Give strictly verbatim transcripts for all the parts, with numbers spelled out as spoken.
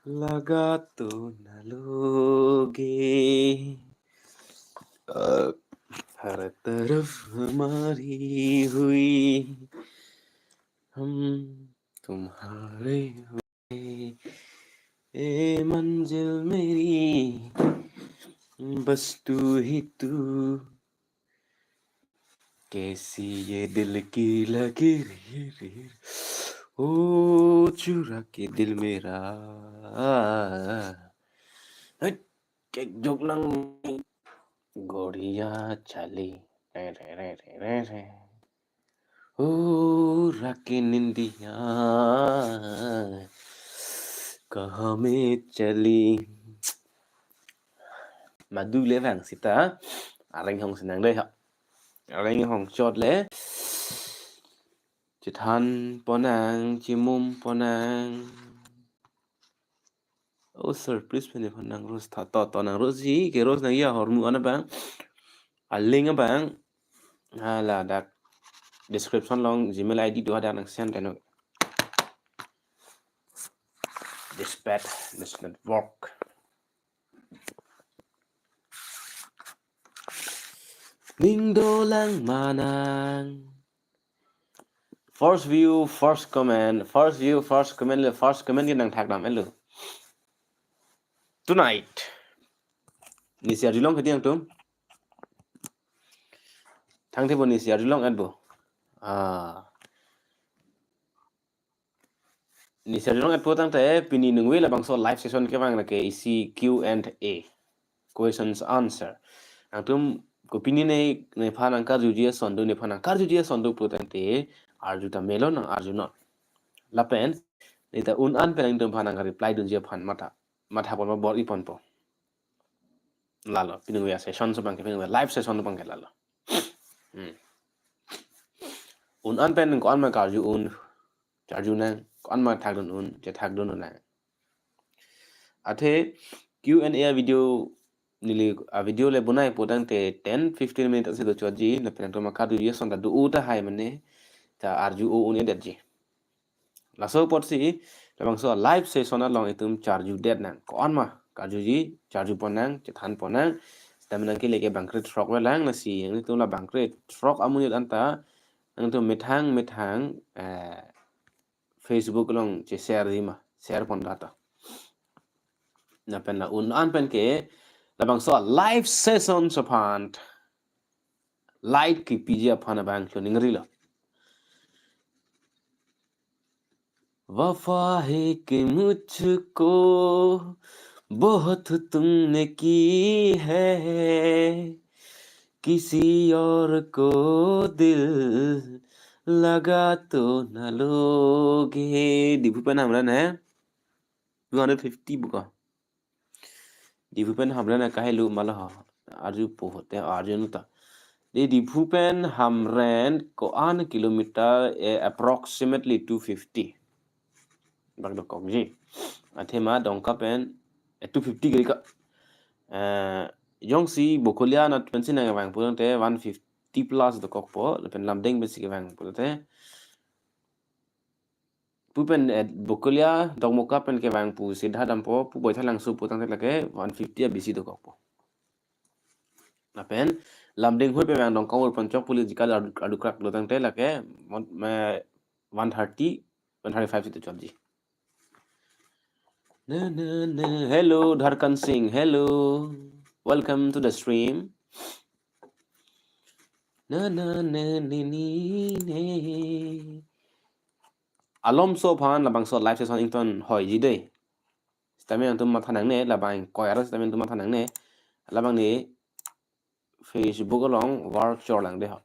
लगा तो ना लोगे, हर तरफ हमारी हुई, हम तुम्हारे हुए, ए मंजिल मेरी, बस तू ही तू, कैसी ये दिल की लकीर, ओ चुरा के दिल मेरा। Hei, kejok lang goriya chali. Re, re, re, re, re, re. O rake nindiya kaha mein chali. Madu le vang sita. Areng hong sinang dei ha. Areng hong chot le. Chethan ponang, chimum ponang. Oh sir, please pini phone nang Rose tha to to nang Rose ji ke Rose nang ya hormu ana bang. A link abang. Hala dak description along Gmail I D do hadak nang send teno. This bad, this network. Ning dolang manang. First view, first comment. First view, first comment le first comment ke nang thak dam elo. Tonight. Nisi arjulong ketiang tum. Thangthebo nisi arjulong et bo. Ah. Nisi arjulong et po tangte pini nungve labangso live session kevang lake isi Q and A. Questions answer. Nangtum kopine ne nephan nang karjuji ason do nephan nang karjuji ason do po tangte arju ta melo nang arju non. Lapen neta un an pen nangtum phan nang reply dunji aphan matha. Matha pon ma bor-i ponpo. Lalo, pini nungve session so bangke pini nungve live session so bangke lalo. Hmm. Un an pen ko-an ma karju un, karju nang, ko-an ma thak dun un, chethak dun un nang. Athe Q and A video neli a video le bonai po tangte ten fifteen minutes si do chotji, lapen nangtum ma karjuji ason ta do u tahai mane, ta arju o un-edetji. Laso apotsi labangso live session along itum charjudet nang. Ko-an ma karjuji, charju pon nang, chethan pon nang. Sitame nang kele ke bangkre throk velang lasi nangtum la bangkre throk amonit anta nangtum methang methang, eh, Facebook along che-share ji ma, share pon data. Lapen la un an pen ke labangso live session so aphan light kepiji aphan abang cho ningrilo. वफा है कि मुझको बहुत तुमने की है, किसी और को दिल लगा तो न लोगे। Diphu pen Hamren hai two hundred fifty buka. Diphu pen Hamren kahelo mala ha. Arju po hote arju nuta. Di Diphu pen Hamren ko-an kilometer, eh, approximately two fifty. Bak dokokji. Athema Dongka pen, eh, two fifty gari ka. Eh, jongsi Bokolia na twenty nang vang pulote one fifty plus dokokpo, lapen Lumding pensi kevang pulote. Pu pen, eh, Bokolia, Dokmoka pen kevang pu Sidha dampo, pu Boithalangso pu tangte lake one fifty abisi dokokpo. Lapen Lumding hui pen vang Dongka ur pen chok puli jikal adu, adukrak lo tangte lake mon-, me, one thirty, one thirty-five si do chotji. Na, na, na. Hello, Dharkan Singh. Hello. Welcome to the stream. Na, na, na, ni, ni, ne. Alomso aphan labangso live session ington hoiji dei. Sitame nangtum matha nangne, labang koyar sitame nangtum matha nangne. Labang ne Facebook along war chorlang dei ho.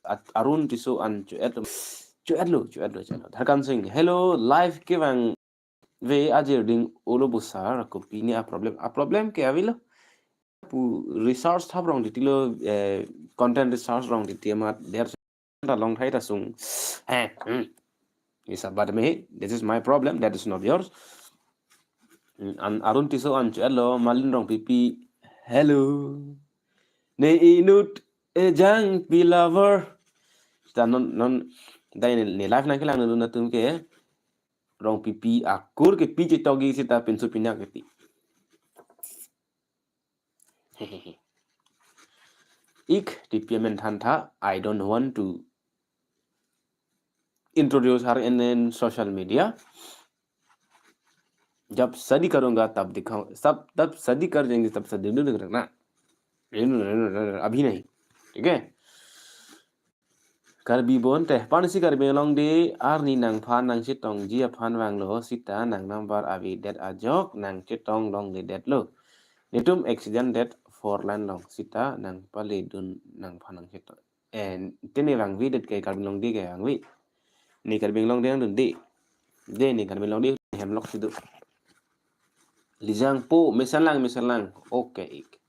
At Arun Tisso an cho-et lo, cho-et lo, cho-et lo, cho-et lo. Dharkan Singh, hello, live kevang ve ajir ding olo bo sir, kopine a problem. A problem ke avelo. Pu research thap rong titi lo, eh, content research rong titi amat der ta long thai ta sung. Eh, hmm. Isa bad me, this is my problem, that is not yours. Hmm, an Arun Tisso an cho-et lo, Malin Rongpipi, hello. Ne inut ejang pi lover. Ta non, non, dai ne, ne live nangkelang dun atum ke. Rongpipi akur kepi chetogi seta pinso pinak keti. Hehehe. Ik T P M N Thantha, I don't want to introduce her in, in social media. जब शादी करूंगा तब दिखाऊं, सब, तब शादी कर देंगे, तब शादी नहीं करना। अभी नहीं, ठीक है? Karbi bonte, pensi Karbi Anglong de arni nangphan nangchetongji aphan vanglo seta nang number avedet ajok nangchetong longledetlo. Netum accident det four lane along seta nangpaledun nangphan nangchetong. Eh, te ne vangvedet ke Karbi Anglong de ke vangve. Ne Karbi Anglong de angdun de. De ne Karbi Anglong de hemlok si do. Lijang po, mesenlang, mesenlang. Okay, ik.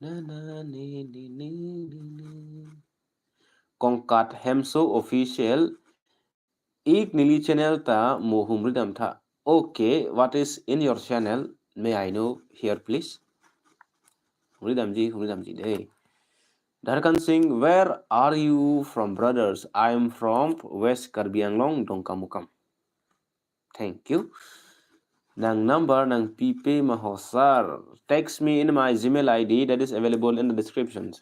Na, na, ni, ni, ni, ni, ni. Kongkat Hemso Official. Ik neli channel ta mo humri dam tha. Okay, what is in your channel? May I know here, please? Humri damji, humri damji de. Dharkan Singh, where are you from, brothers? I am from West Karbi Anglong, Dongkamukam. Thank you. Nang number nangpipe ma ho sir. Text me in my Gmail I D that is available in the descriptions.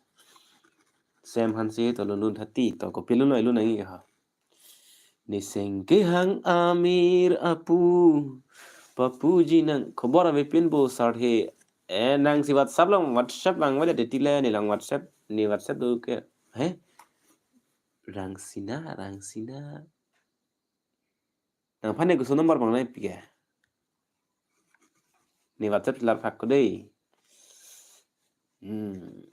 Sam Hanse to lunlun thati to kopilun lo ilun nangi ha. Niseng kehang amir apu. Papuji nang khobor avepinpo sir he. Eh, nangsi WhatsApp along, WhatsApp vangvedet tile, ne along WhatsApp, ne WhatsApp do ke. He? Rangsina, Rangsina. Nangphan ne koson number bang nangpi ke. Ne WhatsApp lar phak ko dei. Hmm.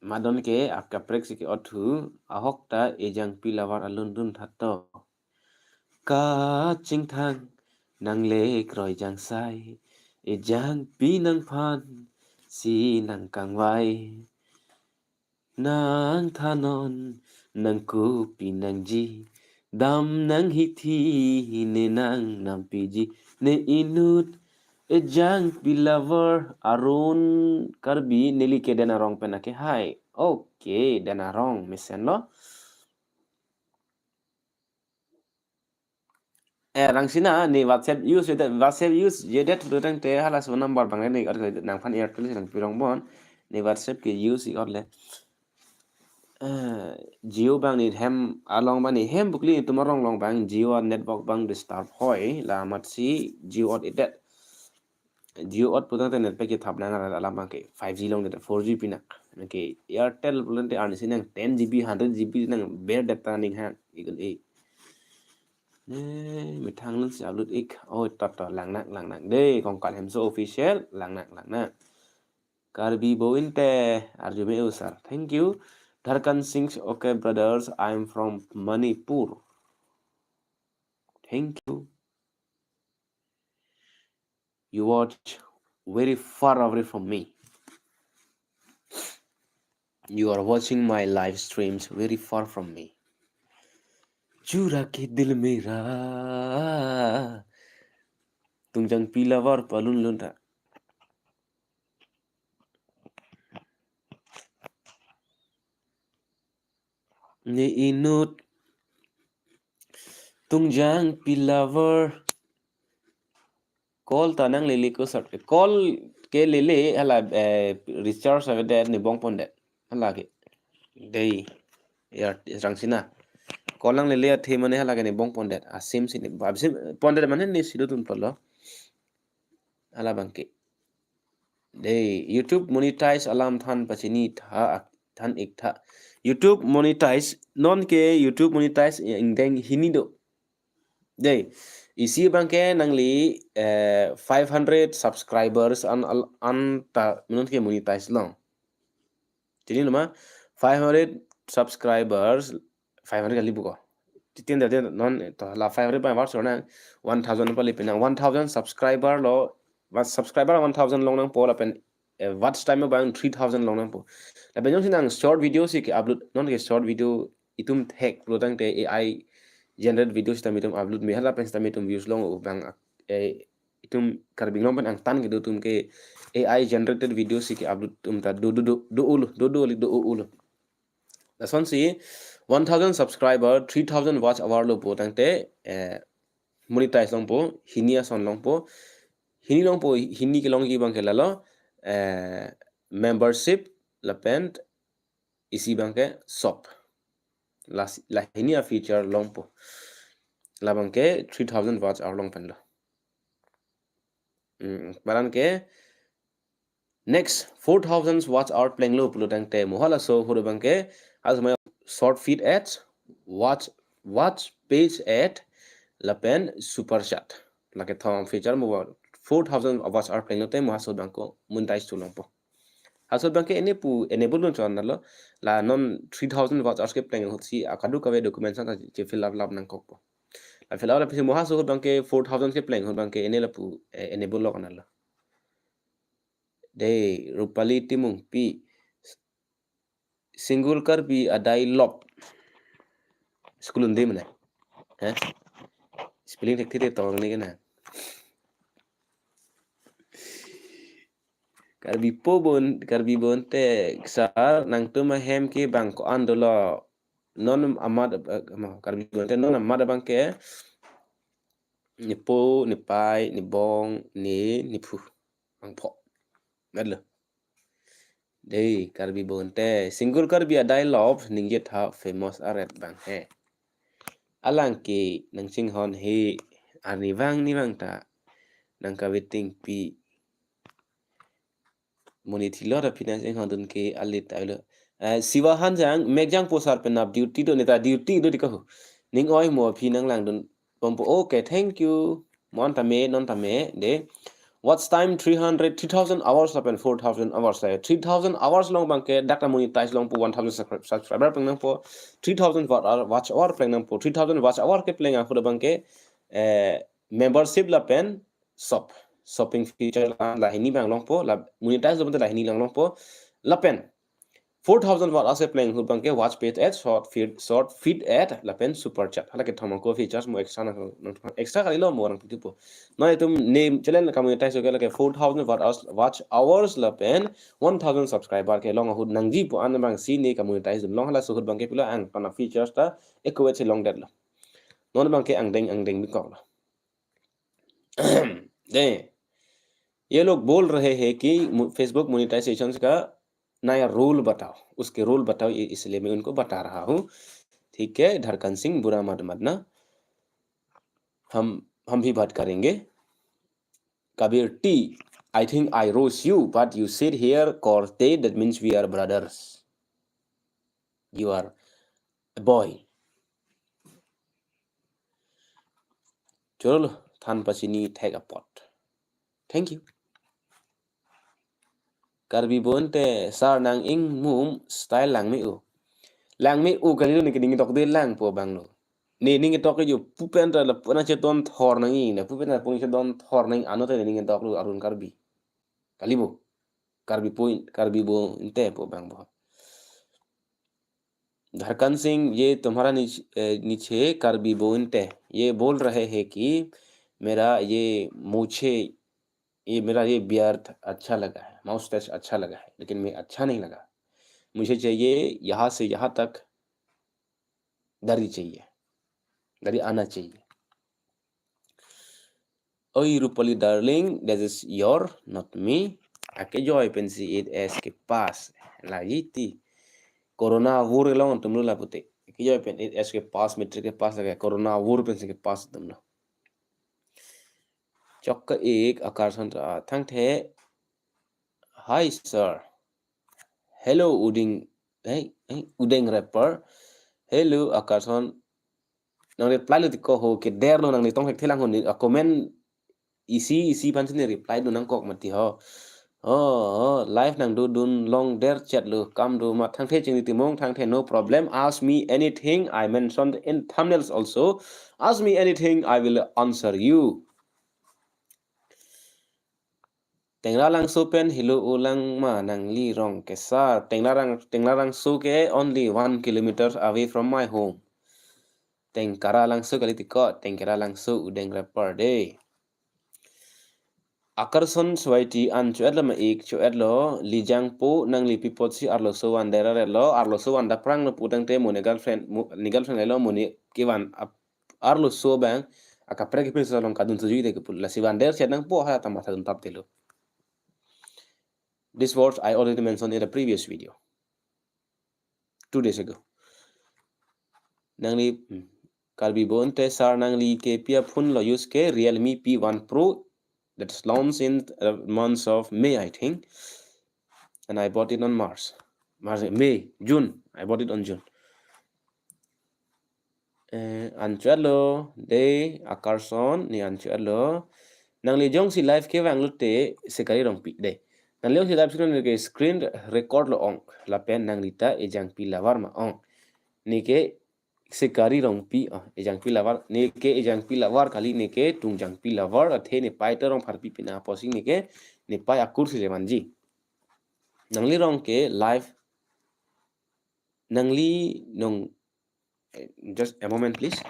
Madon ke akaprek si ke-othu, ahok ta ejang pilavar alun dun thatto. Kachingthang nangle kroi jangsai, ejang pi nangphan si nangkangvai. Nangthanon, nangkopi nangji, dam nanghithi, ne nang nampiji, ne inut, ejang pilavar, Arun Karbi, neli ke Den Arong pen ake hai. Okay, Den Arong, mesenlo. Eh, Rangsina, ne WhatsApp use jedet, WhatsApp use jedet putangte hala so number bang ne, nangphan Airtel si nangpirong bon, ne WhatsApp ke use ik-ot le. Eh, Jio bang ne hem along bang ne hem bukli tum arong along bang Jio network bang disturb hoi, la amatsi Jio ot edet. Jio ot putangte net pack kethap nang alam abang ke five G longdet, four G pinak. Anke Airtel putangte arnisi nang ten G B, hundred G B nang ber data ning hang ikun e. Ne methang lun si upload ik. Oh, to to, langnak, langnak de, Kongkat Hemso Official, langnak, langnak. Karbi boin te arjume usar. Thank you. Dharkan Singh, okay brothers, I'm from Manipur. Thank you. You watch very far away from me. You are watching my live streams very far from me. Chura ke dil mera. Tungjang pilavar palun lun ta. Ne inut. Tungjang pilavar. Call ta nanglele ko sir. Call ke lele hala, eh, recharge avedet ne bong pondet. Hala ke. Dei. Ya, Rangsina. Call nanglele athe mane hala ke ne bong pondet. A SIM si ne. Ab SIM pondet mane ne sido tun palo. Hala abang ke. Dei, YouTube monetize alam than pachini tha, than ik tha. YouTube monetize, non ke YouTube monetize ingdeng hini do. Dei, isi abang ke nangli, eh, five hundred subscribers an, an, an ta, non ke monetize long. Jadi nama five hundred subscribers, five hundred kali buko. Titin dari non to la five hundred bai watch na one thousand pali pina one thousand subscriber lo, wa-, subscriber one thousand long nangpo lapen, eh, watch time bang three thousand long nangpo. Lapen jongsi nang short video si ke-upload, non ke short video itum thek pulotangte A I generate video sitame itum upload me hala pen sitame itum views long bang, eh, itum Karbi Anglong pen angtan kedo atum ke A I generated video si ke-upload atum ta do do do do ulo, do do li do ulo. Lasonsi One thousand subscriber, three thousand watch hour lo pu tangte, eh, monetize longpo, hini ason longpo, hini longpo, hini kelongji abangke lalo, eh, membership lapen isi abangke shop. La, la hini a feature longpo. Labangke three thousand watch hour long penlo. Hmm, paran ke next four thousand watch hour plenglo pulo tangte mo halaso ahut abangke, asomai short feed ads, watch, watch page ad, lapen super chat. Lake thom feature mo four thousand watch hour plenglo te mo halaso abangke monetize thu longpo. Halaso abangke ene pu enable dun chon nalo, la non three thousand watch hours kepleng ahut si akadu kave documents ta che fill up lap nangkokpo. La fill up lap si mo halaso abangke four thousand kepleng ahut abangke ene lapu, eh, enable lo kanalo. Dei, Rupali Timungpi. Single Karbi adai-lop. School un-e mane. Heh? Spelling thekthe tong ne kena. Karbi po bon, Karbi bonte sar nangtum ahem ke bang ko-an dolo. Non amat, eh, ma, Karbi bonte non amat abangke nepo, nepei, nebong, ne, nephu. Bangpho. Ngatlo. Dei, Karbi bonte. Single Karbi adai-lop ningje tha famous aret bang he. Alang ke nangchinghon he, arnivang nivang ta nangkave tingpi. Monit thilo ta phi nangchinghon dun ke alit ta lo. Eh, Siva Hanjang, mek jangpo sar penap duty do, neta duty do di kaho. Ning oi mo phi nanglangdun bompo. Okay, thank you. Mo an tame, non tame, dei. Watch time three hundred, three thousand hours lapen four thousand hours. Eh, three thousand hours long abangke dak ta monetize longpo, one thousand subscri-, subscriber pleng nangpo, three thousand wa-, watch hour pleng nangpo, three thousand watch hour kepleng ahut abangke, eh, membership lapen shop, shopping feature la, la hini abang longpo, la monetize lo abangke la hini lang longpo, lapen four thousand watch hours kepleng ahut abangke watch page ad, short feed, short feed ad, lapen super chat. Hala kethom ako features mo extra nang, nang extra kalilo mo nangpithupo. Non itum ne channel kamonetize ke lake four thousand watch hours, watch hours lapen one thousand subscriber kelong ahut nangji pu an abang si ne kamonetize dun long, halaso ahut abangke pilo angtan a features ta account si longdetlo. Non abangke angdeng angdeng bikoklo. दे, ये लोग बोल रहे हैं कि मो-, Facebook monetization का नया रूल बताओ, उसके रूल बताओ, ये इसलिए मैं उनको बता रहा हूँ। ठीक है, धड़कन सिंह, बुरा मत मानना, हम, हम भी बात करेंगे। Kabir T, I think I roast you, but you said here Korte, that means we are brothers. You are a boy. Choro lo, than pachini thek apot. Thank you. Karbi bonte sar nang-ingmum style langme-o. Langme-o kalilo, ne ke ning tok de langpo abang lo. Ne ning tok jo pu pen ta lapu nangchedon thor nangji, ne pu pen ta lapu nangchedon thor nangji, ano te ne ning tok lo Arun Karbi. Kali bo. Karbi point, Karbi bonte pu abang bo. धड़कन सिंह, ये तुम्हारा नीच-, ए, नीचे कार्बी बोनते ये बोल रहे हैं कि मेरा ये मूछे, ये मेरा ये बियर्ड अच्छा लगा है, माउस्टैच अच्छा लगा है, लेकिन मैं अच्छा नहीं लगा। मुझे चाहिए यहाँ से यहाँ तक दाढ़ी चाहिए, दाढ़ी आना चाहिए। Oi Rupali darling, this is your, not me. Akejoi pensi eight S ke pass. Lagi ti. Corona vur long tum lo lapute. Akejoi pen eight S ke pass, matric ke pass lagi. Corona vur pensi ke pass tum lo. Chokka ek akar santra thangthe. Hi sir. Hello Udeng, hey, hey, Udeng Rapper. Hello Akarson. Nang reply lo ti ko ho, ke der lo nang ni tong hek thelang ho ni, a comment isi isi pan sini reply do nangkok mati ho. Oh, oh, live nang do dun long der chat lo, kam do ma thangthe chingni timung thangthe, no problem. Ask me anything, I mentioned in thumbnails also. Ask me anything, I will answer you. Tengralangso pen helo ulang ma nangli rong ke sir. Tengrarang, Tengralangso ke only one kilometer away from my home. Tengkaralangso kali ti ko, Tengkaralangso Udeng Rapper de. Akarson Swaiti an cho-etlo ma ik cho-etlo, Lijangpo nangli pi apotsi arloso van deraretlo, arloso van dapranglo putangte mo ne girlfriend, mo, ne girlfriend lo mo ne kevan ap-, arloso abang, akaprek kepin salong kadun sujui de kepu, lasi van der chet nangpo ha ta matha dun tap telo. This words I already mentioned in the previous video. Two days ago. Nangli, hmm, Karbi bonte sir nangli ke pi a phone lo use ke Realme P one Pro that's launched in the months of May, I think. And I bought it on March. March, May, June. I bought it on June. Eh, an cho-etlo, de, Akarson, ne an cho-etlo. Nangli jongsi live kevang lote, Sekari Rongpi, de. Nangli jongsi live screen ke screen record lo ong. Lapen nangli ta Ejangpi lover ma ong. Ne ke Sekari Rongpi, oh, Ejangpi lover. Ne ke Ejangpi lover kali, ne ke Tungjangpi lover. Athe ne pai ta Rongpharpi pina posing ne ke, ne pai akur si le vanji. Nangli rong ke live. Nangli nong, eh, just a moment, please.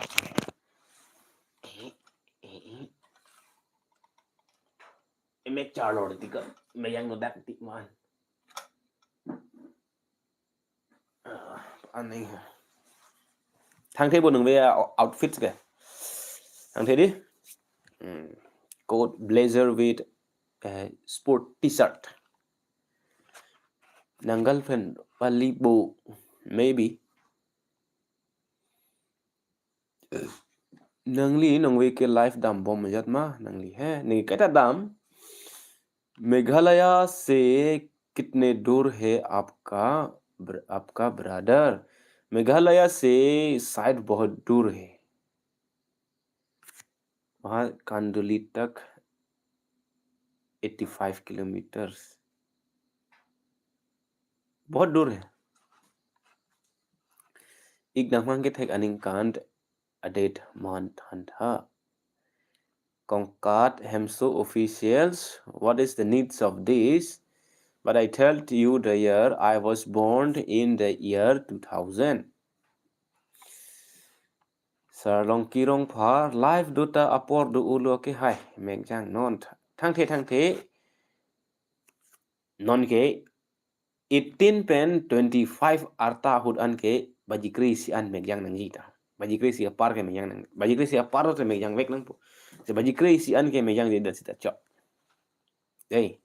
Mek charlo tika, mek yang no dak tik man. Ah, aning. Thangthe bo nung ve outfit ke. Thangthe di. Hmm. Coat blazer with, eh, sport t-shirt. Nang girlfriend pali bo, maybe. Nangli nangve ke live dambom jat ma nangli he. Ne kaita dam. Meghalaya से कितने दूर है आपका ब्र-, आपका ब्रदर? मेघालय से शायद बहुत दूर है। वहाँ कांदुली तक eighty five kilometers। बहुत दूर है। Ik nangmang kethek aningkan adet man than tha. Kongkat Hemso officials, what is the needs of this? But I tell you the year I was born in the year two thousand. Sir Longki Rongphar, live do ta apor do ulo ke hai, mek jang non. Thangthe, thangthe, non ke eighteen pen twenty-five arta ahut an ke baji kre-isi an mek jang nangji ta. Baji kre-isi apar ke mek jang nang. Baji kre-isi apar te mek jang vek nangpo. Se baji kre-isi an ke mek jangji dan sita chok. Dei.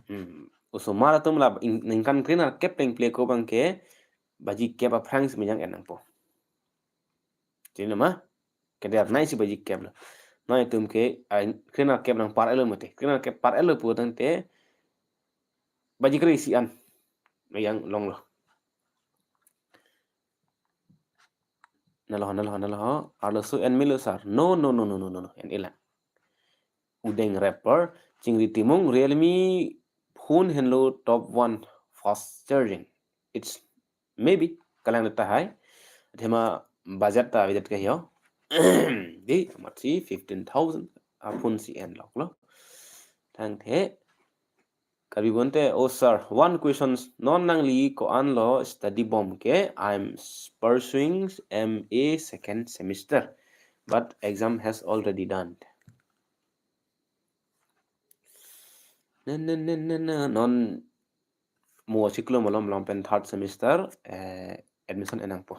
Hmm. Osomar atum la in-, ningkan kre-nerkep pen pleko abang ke baji kep aphrang si mek jang en nangpo. Chini nama? Keder nai si baji kep lo. Nai atum ke, ai, kre-nerkep nangpar-etlo mate. Kre-nerkep par-etlo putangte baji kre-isi an mek jang longlo. Nalo, nalo, nalo. Arloso en melo sir. No, no, no, no, no, no, no. En-e lang. Udeng Rapper, Chingri Timung, Realme phone henlo top one fast charging. It's maybe, kalang ta hai. Thema budget ta budget ke ho. Di, amat si fifteen thousand. A phone si en lok lo. Thangthe. Karbi bonte, oh sir, one question. Non nangli ko-an lo study bom ke? I'm pursuing M A second semester, but exam has already done. Ne, ne, ne, ne, ne. Non mo chiklo malom malom pen third semester, eh, admission en nangpo.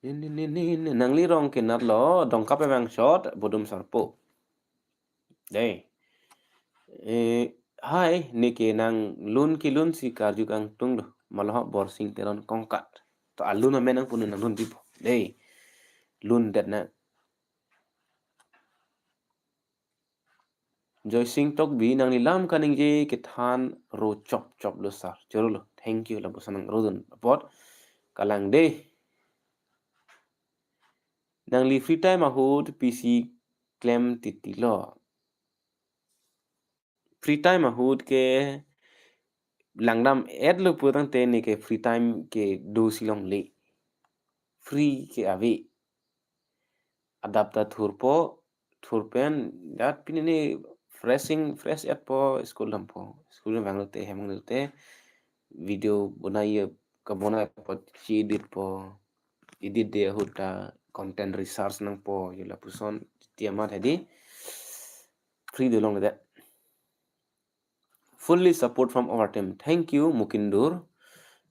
Ne, ne, ne, ne, ne. Nangli rong ke natlo, dongkap emang shot, bodum sarpo. Dei. Eh, hai, ne ke nanglun kelun si karju kangtung lo. Maloha Borsing Teron Kongkat. To alun amen nangpunu nanglun pipo. Dei. Lun det na. Joy Sing Tokbi, nangli lam kaningje kethan ro chop chop lo sir. Choro lo. Thank you lapuson nang rodun apot. Kalang dei. Nangli free time ahut pisi klem titi lo. Free time ahut ke langdam-etlo putangte ne ke free time kedo si longle. Free ke ave. Adap ta thurpo, thur pen, dat pini ne freshing, fresh-etpo, school dampo. School dam vanglote, hem vanglote, video bonai ye, kabonai apot si edit po. Edit de ahut ta content research nangpo, ye lapuson, ti amat hedi. free dolongledet. Fully support from our team. Thank you, Mukindur.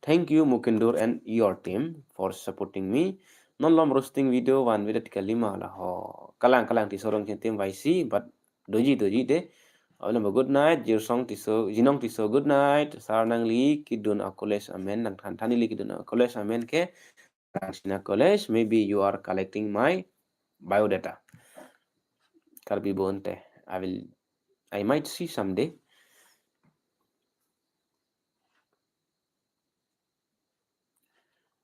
Thank you, Mukindur, and your team for supporting me. Non malom roasting video vanvedet kalima la ho. Kalang kalang Tisorong Chitim Y C, but doji doji de. Alam good night, Jirsong Tisso, Jinong Tisso, good night. Sir nangli kedun a-college amen, nangthan than neli kedun a-college amen ke Rangsina College. Maybe you are collecting my biodata. Karbi Bonte. I will, I might see someday.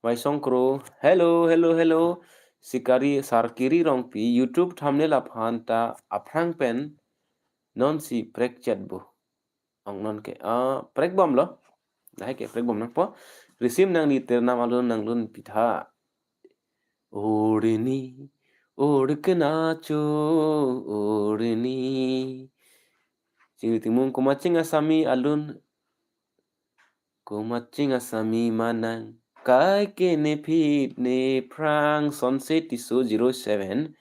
Waisong Kro. Hello, hello, hello. Sikari Sarkiri Rongpi, YouTube thumbnail aphan ta aphrang pen nonsi prekchet bo. Ong non ke, ah, prekbomlo. Lahai ke prekbom nangpo. Risim nangli tirnam alun nanglun pitha. Orini, orikena cho, orini. Chingri Timung, komat ching asami alun, komat ching asami manang, kaike nephi nephrang, Sonse Tisso zero seven.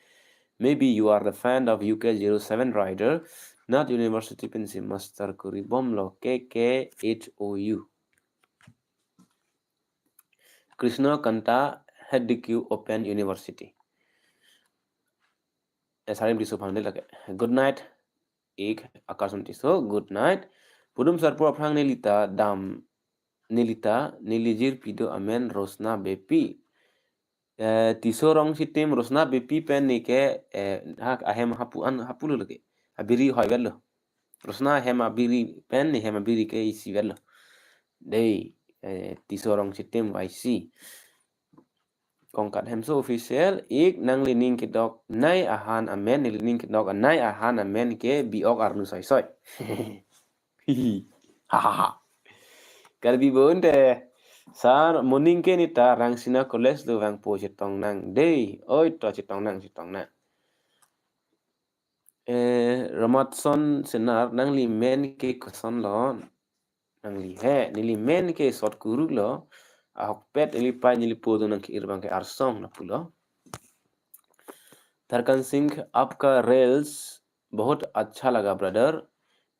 Maybe you are the fan of U K zero seven rider. Not university pensi master kuri bomlo, K K H O U. Krishna Kanta, H D Q Open University. Eh, Sarim Tisso aphan lake. Good night. Ik Akarson Tisso, good night. Pudum Sarpo aphrang nelita dam, nelita, neli jirpi do amen Rosna Beypi. Eh, Tisorong Chitim Rosna Beypi pen ne ke, eh, hak ahem hapu an hapulo lake. Abiri hoivetlo. Rosna ahem abiri pen ne hem abiri ke isivetlo. Dei, eh, Tisorong Chitim Y C. Kongkat Hemso Official, ik nangli ning kedok nei ahan amen, neli ning kedok nei ahan amen ke biok arnu soisoi. Hihi. Hahaha. Karbi Bonte. Sir, moning ke neta Rangsina College do vangpo, chetong nang dei. Oi to, chetong nang, chetong nang. Eh, Ramatson Senar, nangli men ke kosonlo? Nangli he, neli men ke Sot Kuruk lo. Ahokpet neli pai neli po do nang ke-ir abang ke arsong lapulo. Tarkan Singh, आपका रील्स बहुत अच्छा लगा ब्रदर,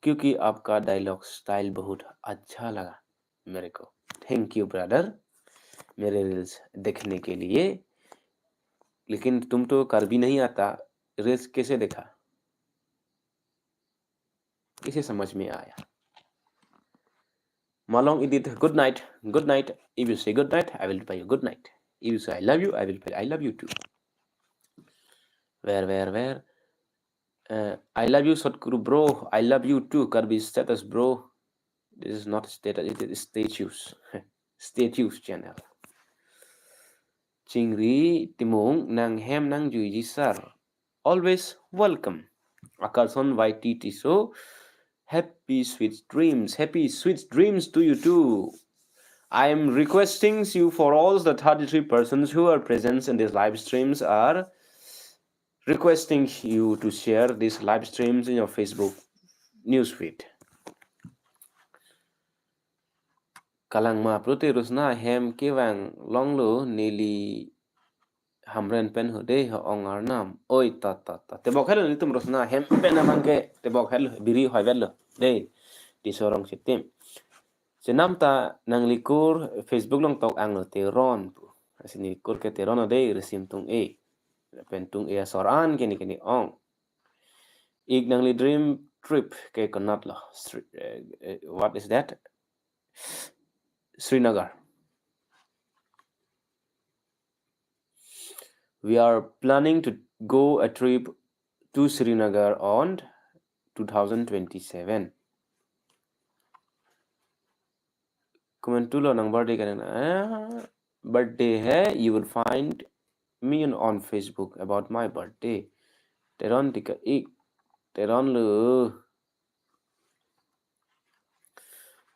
क्योंकि आपका dialogue style बहुत अच्छा लगा मेरे को। Thank you ब्रदर, मेरे रील्स देखने के लिए। लेकिन तुम तो करबी नहीं आता, रील्स कैसे देखा, कैसे समझ में आया? Malong Edit, good night, good night. If you say good night, I will reply you good night. If you say I love you, I will reply I love you too. Where, where, where? Uh, I love you, Sot Kuru bro. I love you too, Karbi status bro. This is not status, it is status. Status channel. Chingri Timung, nang hem nangjuiji sir. Always welcome. Akarson Y T Tisso, happy sweet dreams. Happy sweet dreams to you too. I am requesting you for all the thirty-three persons who are present in these live streams are requesting you to share these live streams in your Facebook newsfeed. Kalang ma pulote Rosna ahem kevang longlo, neli Hamren pen ho dei ho ong arnam. Oi, ta, ta, ta. Tebok helo nelitum Rosna ahem pen abang ke tebok helo, biri hoivetlo. Dei, Tisorong Chitim. Chenam ta nangli kur Facebook along tok anglo Teron pu. Lasi neli kur ke Teron o dei, Risim Tung-e. Pen Tung-e asor an keni keni ong. Ik nangli dream trip ke konatlo? Sri-, eh, eh, what is that? Srinagar. We are planning to go a trip to Srinagar on two thousand twenty-seven. Komantulo nang birthday kanang, ah, birthday hai, you will find me on, on Facebook about my birthday. Teron tika ik, Teron lo.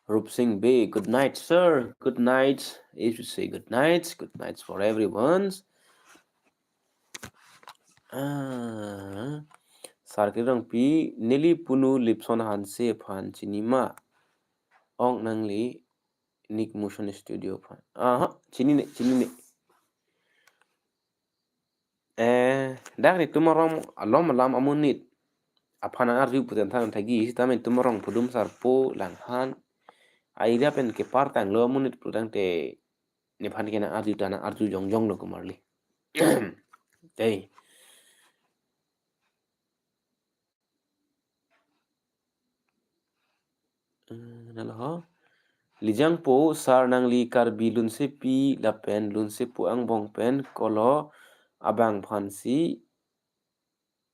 Rup Singh Bey, good night, sir. Good night. If you say good night, good nights for everyone. Ah, Sarkiri Rongpi, neli punu Lipson Hanse aphan chini ma? Ong nangli Nick Motion Studio aphan. Aha, chinine, chinine. Eh, dak netum arom alom alam amonit. aphan nang arju puten than thagi, sitame itum arong pudum sarpo langhan. Idea pen kepar tanglo amonit putangte nephan ke nang arju ta nang arju jongjong lo komarli. Dei. Eh, nalo ho. Lijang po sar nangli Karbi lunsepi lapen lunsepo angbong pen kolo abang aphansi,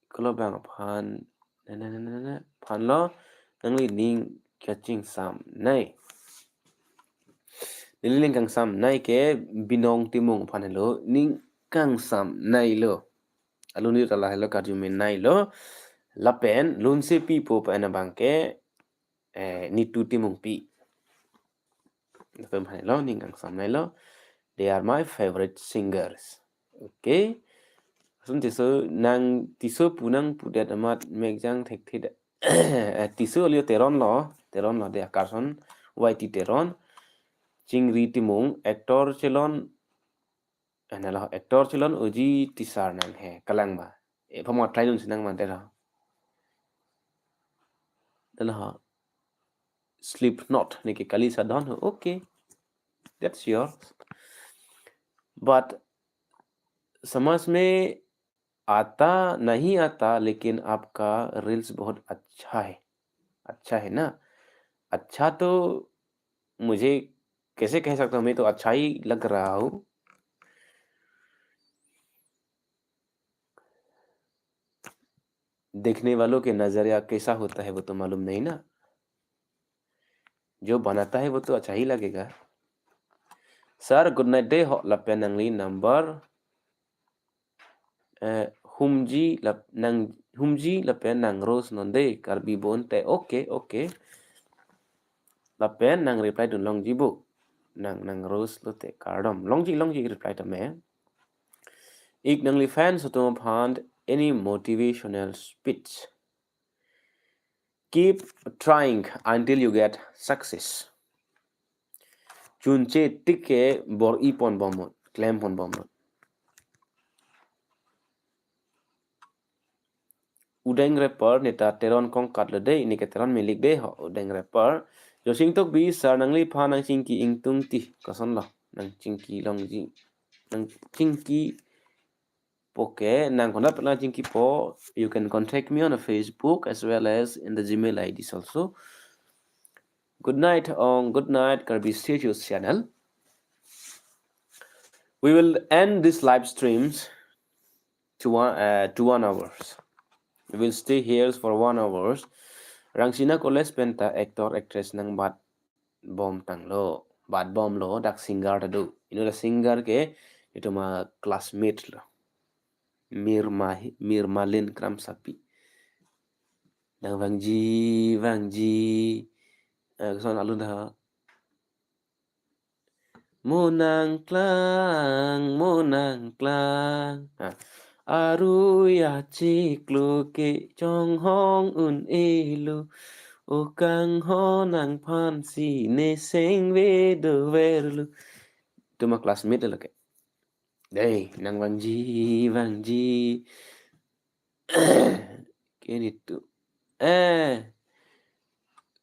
kolo abang aphan, na, na, na, na, na, aphan lo nangli ning kachingsamnei. Neli ning kangsamnei ke Binong Timung aphan lo, ning kangsamnei lo. Alun ni tala helo karjumenei lo. Lapen lunsepi po pen abang ke, eh, Nitu Timungpi. Lapen aphan lo ning kangsamnei lo. They are my favorite singers. Okay. Ason Tisso nang, Tisso pu nangpudet amat mekjang thekthe. Eh, Tisso alio Teron lo, Teron lo dei, Akarson Y T Teron. Chingri Timung, actor chelon, eh, nalo actor chelon Oji Tisar nang he, kalang ma. E, pamo try dun sinang ma dei lo. Dei lo. Slipknot, neke kali sadon ho, okay. That's yours. But समझ में आता नहीं आता, लेकिन आपका रील्स बहुत अच्छा है। अच्छा है ना? अच्छा तो मुझे कैसे कह सकता हूँ, मैं तो अच्छा ही लग रहा हूँ। देखने वालों के नजरिया कैसा होता है, वो तो मालूम नहीं ना। जो बनाता है, वो तो अच्छा ही लगेगा। Sir, good night dei ho, lapen nangli number, eh, humji lap-, nang, humji lapen nang roast non dei, Karbi bonte. Okay, okay. Lapen nang reply dun longji bo. Nang, nang roast lote kardom. Longji, longji reply tame. Ik nangli fans atum aphan any motivational speech. Keep trying until you get success. Chunche tik ke bor-i pon bomnon, klem pon bomnon. Udeng Rapper, neta Teron Kongkat lo dei, neke Teron Milik dei ho, Udeng Rapper. Josing Tokbi, sir nangliphan nangchingki ingtungti, koson lo, nangchingki longji, nangchingki po ke, nang konat nangchingkipo, you can contact me on a Facebook as well as in the Gmail I Ds also. Good night, Ong. Good night, Karbi Studios channel. We will end this live streams to one, uh, to one hours. We will stay here for one hours. Rangsina College pen ta actor actress nangbat bom tanglo, bat bomlo, dak singer ta do. Ino dak singer ke, itum aclassmate lo. Mir Mahi-, Mir Malin Kramsapi. Nang vangji, vangji. Eh, koson alun ta. Mo nangklang, mo nangklang. Ah. Arui achiklo ke chonghong un-elo. O kanghon nangphansi ne sengve doverlo. Itum aclassmate lo ke. Dei, nang vangji, vangji. Ke Nitu. Eh.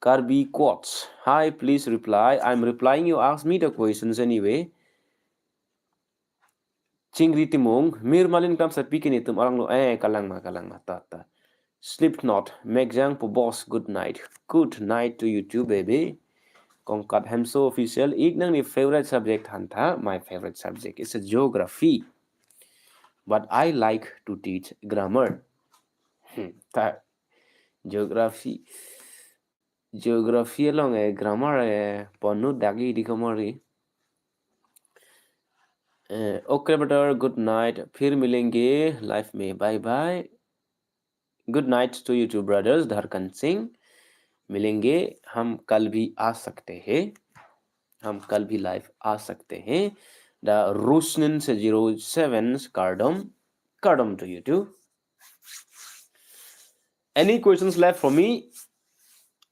Karbi Quotes. Hi, please reply. I'm replying. You ask me the questions anyway. Chingri Timung, Mir Malin Kramsapi ke netum arong lo, eh, kalang ma, kalang ma, ta, ta. Slipknot, Mekjang po boss, good night. Good night to you too, baby. Kongkat Hemso Official, ik nangli favorite subject han tha, my favorite subject is a geography. But I like to teach grammar. Hmm, ta, geography. Geography along, eh, grammar, eh, ponu dagi di komori. Eh, okay, brother, good night. फिर मिलेंगे live में. Bye bye. Good night to you too, brothers. धड़कन सिंह. मिलेंगे, हम कल भी आ सकते हैं. हम कल भी live आ सकते हैं. The Rusnin से zero seven, kardom. Kardom to you too. Any questions left for me?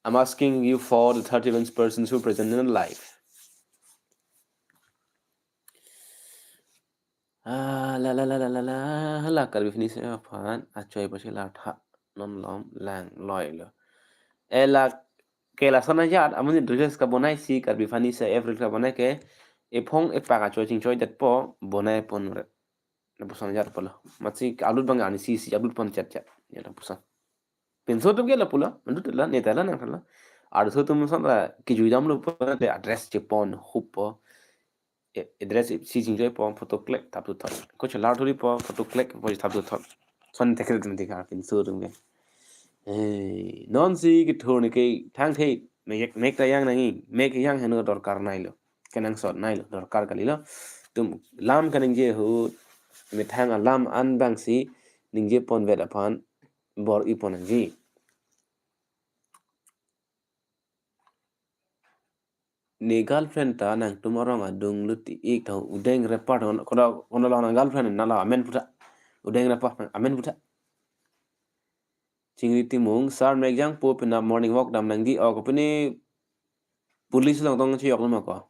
I'm asking you for the thirty-one persons who present in live. Ah, la, la, la, la, la, la, la, Karbi finish aphan, achoi pasi la tha. Non lom lang loi lo. Ela ke lason ajat amonit reels kabonai si Karbi Funny Sir app reels kabonai ke ephong epak achoi chingchoi detpo bonai pon re. Lapuson ajat pulo. Matsi upload abang ani si si upload pon chat chat. Ya lapuson. Pinso atum ke lapulo, mandu tela, neta la nang tela. Arso atum son la kijui damlo pon te address chepon hupo. E-, address si chingchoi pon photo click thap tu thot. Ko chelar thuri pon photo click pon thap tu thot. Son tekre tum dikha pinso atum ke. Eh, non si kethur ne ke thangthe mek mek ta yang nangji, mek yang heno dorkar nailo. Kenangsot nailo, dorkar kalilo. Itum lam kaningje ahut, methang alam an abang si ningje ponvet aphan bor-i pon nangji. Ne girlfriend ta nangtum arong adung lut ti ik ta Udeng Rapper ta kono, kono lo nang girlfriend na la amen putha. Udeng Rapper amen putha. Chingri Timung, sir mek jangpo penap morning walk dam nangji, o kopine police along tong chiyok lo ma ko.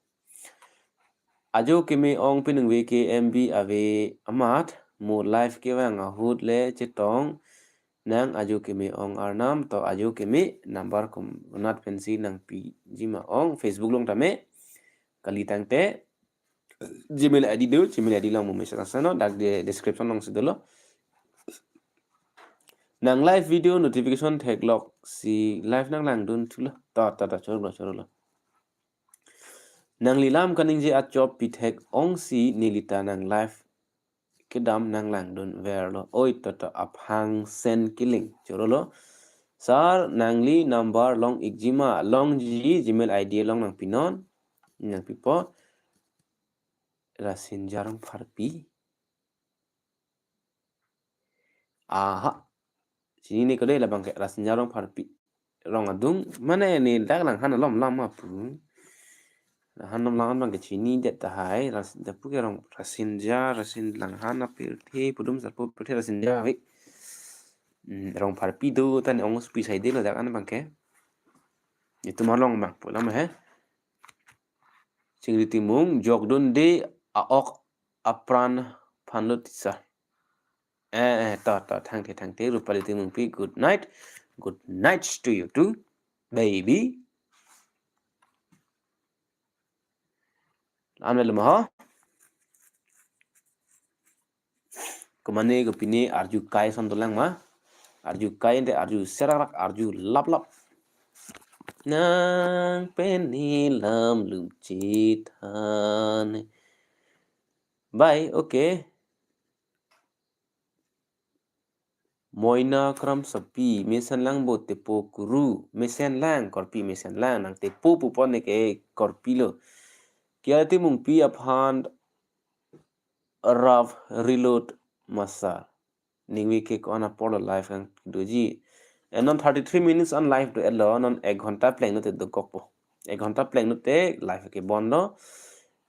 Ajo keme ong pinung V K M B ave amat, mo live kevang ahut le chetong nang ajo keme ong arnam, to ajo keme number kum unat pensi nangpiji ma ong, Facebook along tame, kali tangte, Gmail I D do, Gmail I D along mo message asano, dak de description along si dolo. Nang live video notification theklok si live nang langdun thulo. Ta, ta, ta, chorolo, chorolo. Nangli lam kaningje achop pi thek ong si neli ta nang live kedam nang langdun verlo. Oi, to, to, aphang sen kiling. Chorolo. Sir, nangli number long ikji ma, longji Gmail I D along nangpinon. Nangpipo. Rasinja Rongpharpi. Aha. Chinine ko dei labang ke Rasinja Rongpharpi. Rong adung, mane ne dak Langhan alom lam ma pu. Langhan alom lam abang ke chinidet tahai, ras, dak pu ke rong Rasinja, Rasin Langhan apirthe, pudum sarpo pirthe Rasinja ave. Hmm, Rongpharpi do ta ne ong supi sai dei lo dak an abang ke. Itum along abang pu lam he. Chingri Timung, jokdun de a-ok apran phanlo ti sir. Eh, eh, to, to, thangthe, thangthe, Rupali Timungpi, good night. Good night to you too, baby. Ame lum ho. Komane kopine arju kai son dolang ma. Arju kai ante arju serak rak arju lap lap. Nang pen ne lam lum chethan. Bye, okay. Moina Kramsapi, mesen lang bo tepo kuru, mesen lang, korpi mesen lang, nang tepo pupon ne ke korpi lo. Kia Timungpi aphan rough reload masa. Ningve ke ko-an apor lo live kangdoji. Eh, non thirty-three minutes an live do-etlo, non ek ghonta plengno te dokokpo. Ek ghonta plengno te live ke bonlo.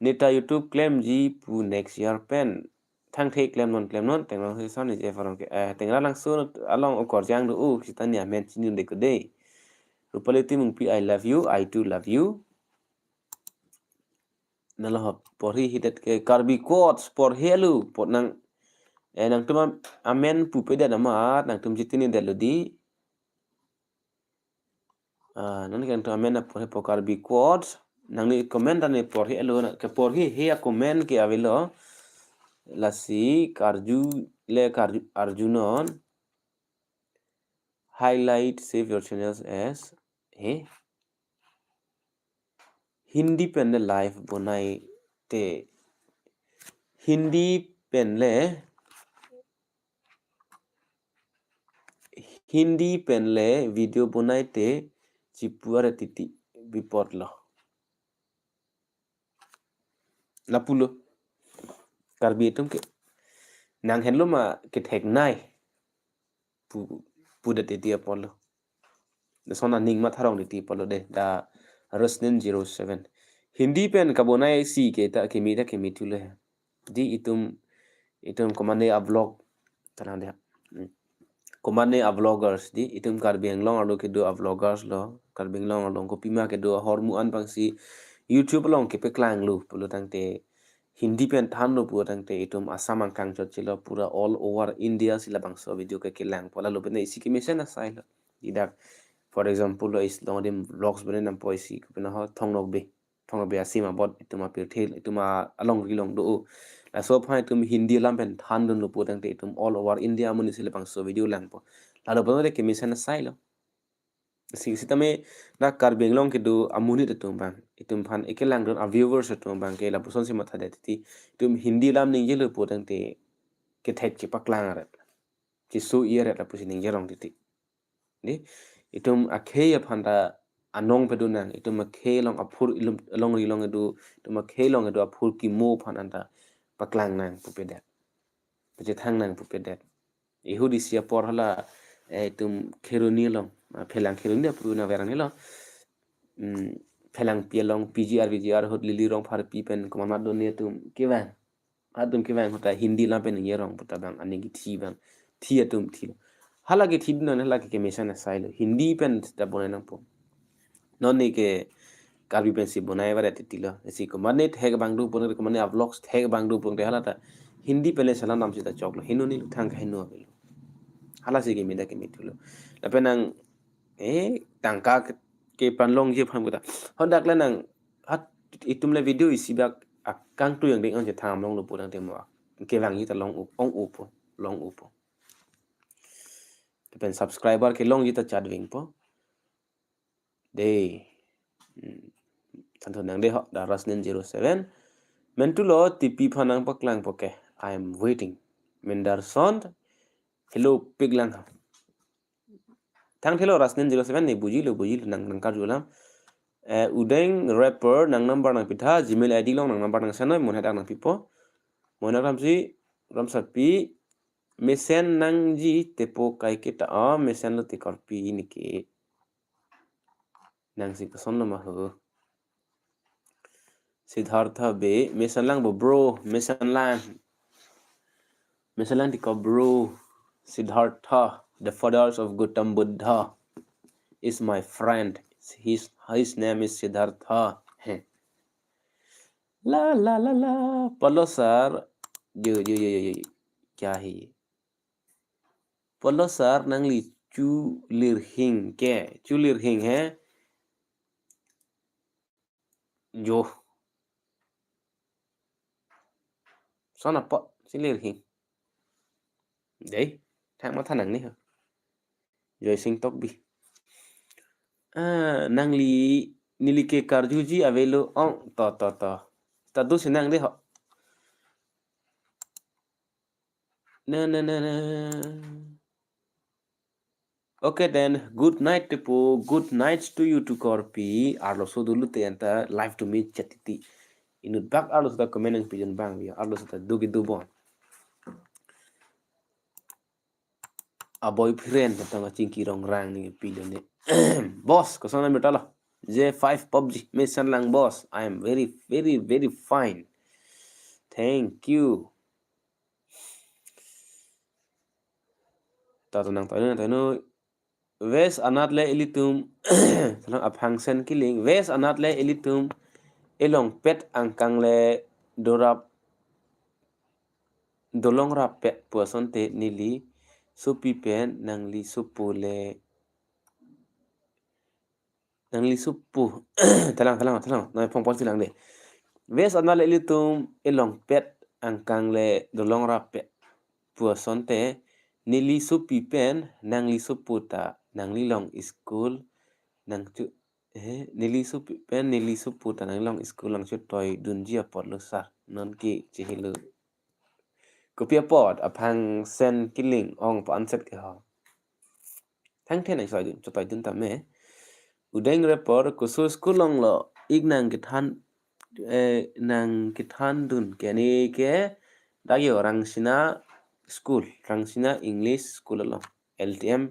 Ne ta YouTube klemji pu next year pen. Thangthe klemnon, klemnon, Tengralangso ason ningje pharong ke. Eh, Tengralangso along okorjang do-o, sita ne amen chinidunde ko dei. Rupali Timungpi, I love you, I too love you. Nalo hop, porhi hidet ke Karbi quotes, porhi alu, pot nang, eh, nangtum am-, amen pupedet amat, nangtum chitinidetlo dei. Ah, nang ke nangtum amen aporhi po Karbi quotes, nangli comment ta ne porhi alu, na, ke porhi he a-comment ke avelo, lasi karju le karju, arjunon, highlight, save your channels as, he? Hindi pen le live bonai te. Hindi pen le, Hindi pen le video bonai te chipu are titi bipot lo. Lapulo. Karbi atum ke nang henlo ma kethek nai. Pu, pudet titi apotlo. Lason aning matharong titi apotlo dei. Da Rosnin zero seven. Hindi pen kabonai si ke ta kimi ta kimi thulo he. Dei itum, itum komane a-vlog. Tanang dei. Hmm. Komane a-vloggers dei. Itum Karbi Anglong arlo kedo a-vloggers lo. Karbi Anglong arlo kopima kedo ahormu an abang si YouTube along kepaklanglo pulo tangte. Hindi pen thanlo putangte itum Assam angkang chotchelo, pura all over India si labangso video ke kelangpo, lalo pen isi kemesen asai lo. Idak, for example, lo isi long adim vlogs bene nampo isi kopina ho Thong Nokbe. Thong Nokbe asim abot itum apirthe, itum a-, alongri along do. Laso aphan itum Hindi alam pen thandunlo putangte itum all over India amonit si labangso video langpo. Lalo pen de kemesen asai lo. Si, sitame dak Karbi Anglong kedo amonit atum abang, itum aphan ekelangdun a-viewers atum abang ke lapuson si mathadet titi. Itum Hindi alam ningjelo putangte kethek chepaklang aret, cheso-i aret lapusi ningje long titi. Di, itum akhei aphan ta anong pedun nang, itum akhei along aphur ilum, alongri along kedo, itum akhei along kedo aphur kimo aphan anta paklang nang pupedet, pachethang nang pupedet. Ihudi isi apor hala, eh, itum Kheroni along, ah, Phelang Kheroni apu na verang helo. Hmm, Phelangpi along P G R, V G R ahut Lily Rongpharpi pen komat mat doni atum kevang. Atum kevang ahut ta Hindi alam pen ningje rong puta abang aning kethi abang. Thi atum thi lo. Hala kethi non hala ke kemesen asai lo. Hindi pen ta bonai nangpo. Non ne ke Karbi pensi bonai varet titi lo. Si komat ne thek abang do pun, komat ne a-vlogs thek abang do pun te hala ta Hindi pen le salam dam sita choklo. Heno ne thang kaheno avelo. Hala si keme dak keme thulo. Lapen nang, eh, tangka ke, ke panlongji aphan puta. Ho dak le nang, hat itum le video isi bak akangtui angdeng ang chethang longlo putangte mo. Kevangji ta long-up, ong-up po, long-up po. Lapen subscriber kelongji ta chatwing po. Dei. Hmm. Thanthun nang dei ho, da Rasnin zero seven. Mentu lo T P aphan nangpaklangpo ke. I am waiting. Mendarson. Hello, pik lang. Thangthelo Rasnin zero seven ne bujilo, bujilo nang, nangkarju alam. Eh, Udeng Rapper nang number nangpitha, Gmail I D along nang number nangsendoi, monit dak nangpipo. Monit dak ramsi, ramsapi, mesen nangji tepo kaike ta, ah, mesenlo te Karbi neke. Nangsi kosonlo ma ho. Siddhartha Bey, mesen lang bo bro, mesen lang. Mesen lang tiko bro. Siddhartha, the fathers of Gautam Buddha, is my friend. His, his name is Siddhartha. He. La la la la. Polo sir. Yo, yo, yo, yo, yo. Kya hai ye? Polo sir nangli chu lirhing ke? Chu lirhing he? Jo. Sona po, si lirhing. Dei, thang matha nang ni ho. Joy Sing Tokbi. Ah, nangli neli ke karjuji avelo ong, to, to, to. Status nang dei ho. Na, na, na, na. Okay then, good night tepo, good night to you to Korpi. Arloso dulu te anta live to me chat titi. Inut bak arloso ta comment nangpidun abang via, arloso ta dugi dubon. A boyfriend tangka Chingki Rongrang ne pidun ne. Boss, koson nang bertala? J five PUBG, mesen lang boss. I am very, very, very fine. Thank you. Ta tunang tayo tayo. Wes anat le ilitum, salam aphangsen kiling. Wes anat le ilitum elongpet angkang le dorap, dolongrap pet pu asonte neli sopi pen nangli sopo le, nangli sopo. Talang, talang, talang. Nai phong pon silang dei. Wes anat le ilitum elongpet angkang le dolongrap pet pu asonte neli sopi pen nangli sopo ta nangli long school nangchu, eh, neli sopi pen neli sopo ta nangli long school nangchetoidunji apotlo sir. Non ke chehelo. Kopi apot aphangsen kiling ong pa anset ke ho. Thangthe nangchetoidun, chetoidun tame. Udeng Rapper, koso school longlo, ik nang kethan, eh, nang kethandun ke ne ke, dak yo Rangsina school, Rangsina English school lo, L T M.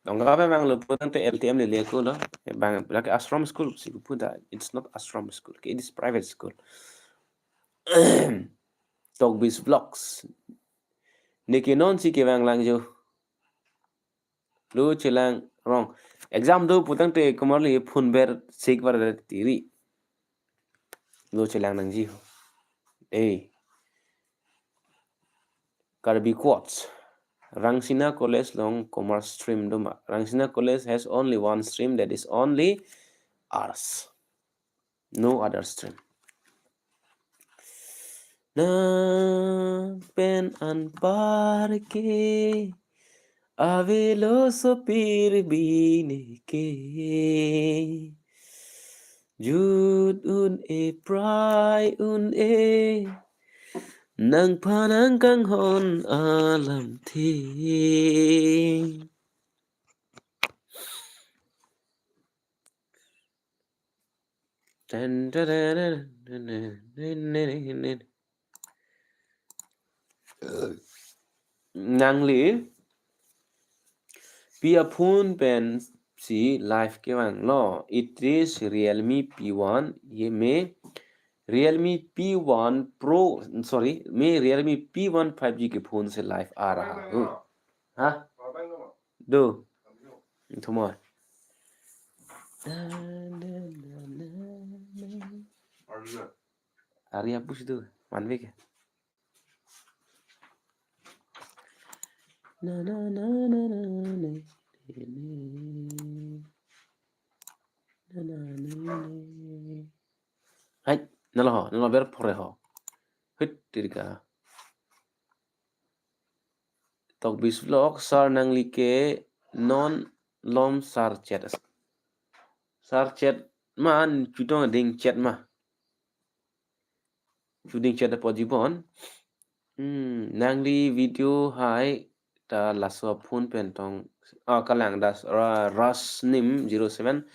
Dongka pe bang lo putangte L T M le le ko lo, bang lake ashram school si puta, it's not ashram school, ke it is private school. Tokbi's Vlogs. Neke non si kevang lang jo. Lo chelang rong. Exam do putangte komarli phone ber sik ber tiri. Lo chelang nangji ho. A. Karbi quotes. Rangsina College along commerce stream do ma? Rangsina College has only one stream, that is only arts. No other stream. Nang pen anpar ke avelo sopir bini ke. Jut un-e, prai un-e, nangphan nangkanghon alamthe. Tan, tan, tan, tan. Nangli pi aphone pensi live kevanglo? It is Realme P one. Ye me Realme P one Pro, sorry, me Realme P one five G ke phone si live a raha hu. Ha? Do. Thumor. Ari apus do. Manvik ya? Na, na, na, na, na, na, na. Na, na, na, na. Hai, nalo ho, nalo ber phore ho. Hit, tirka. Tokbi's Vlog, sir nangli ke non lom sir chat. Sir chat ma, chutong ding chat ma. Chuding chat apot jibon. Hmm, nangli video hai ta laso phone pen tong. Ah, kalang das ra, Rasnim zero seven.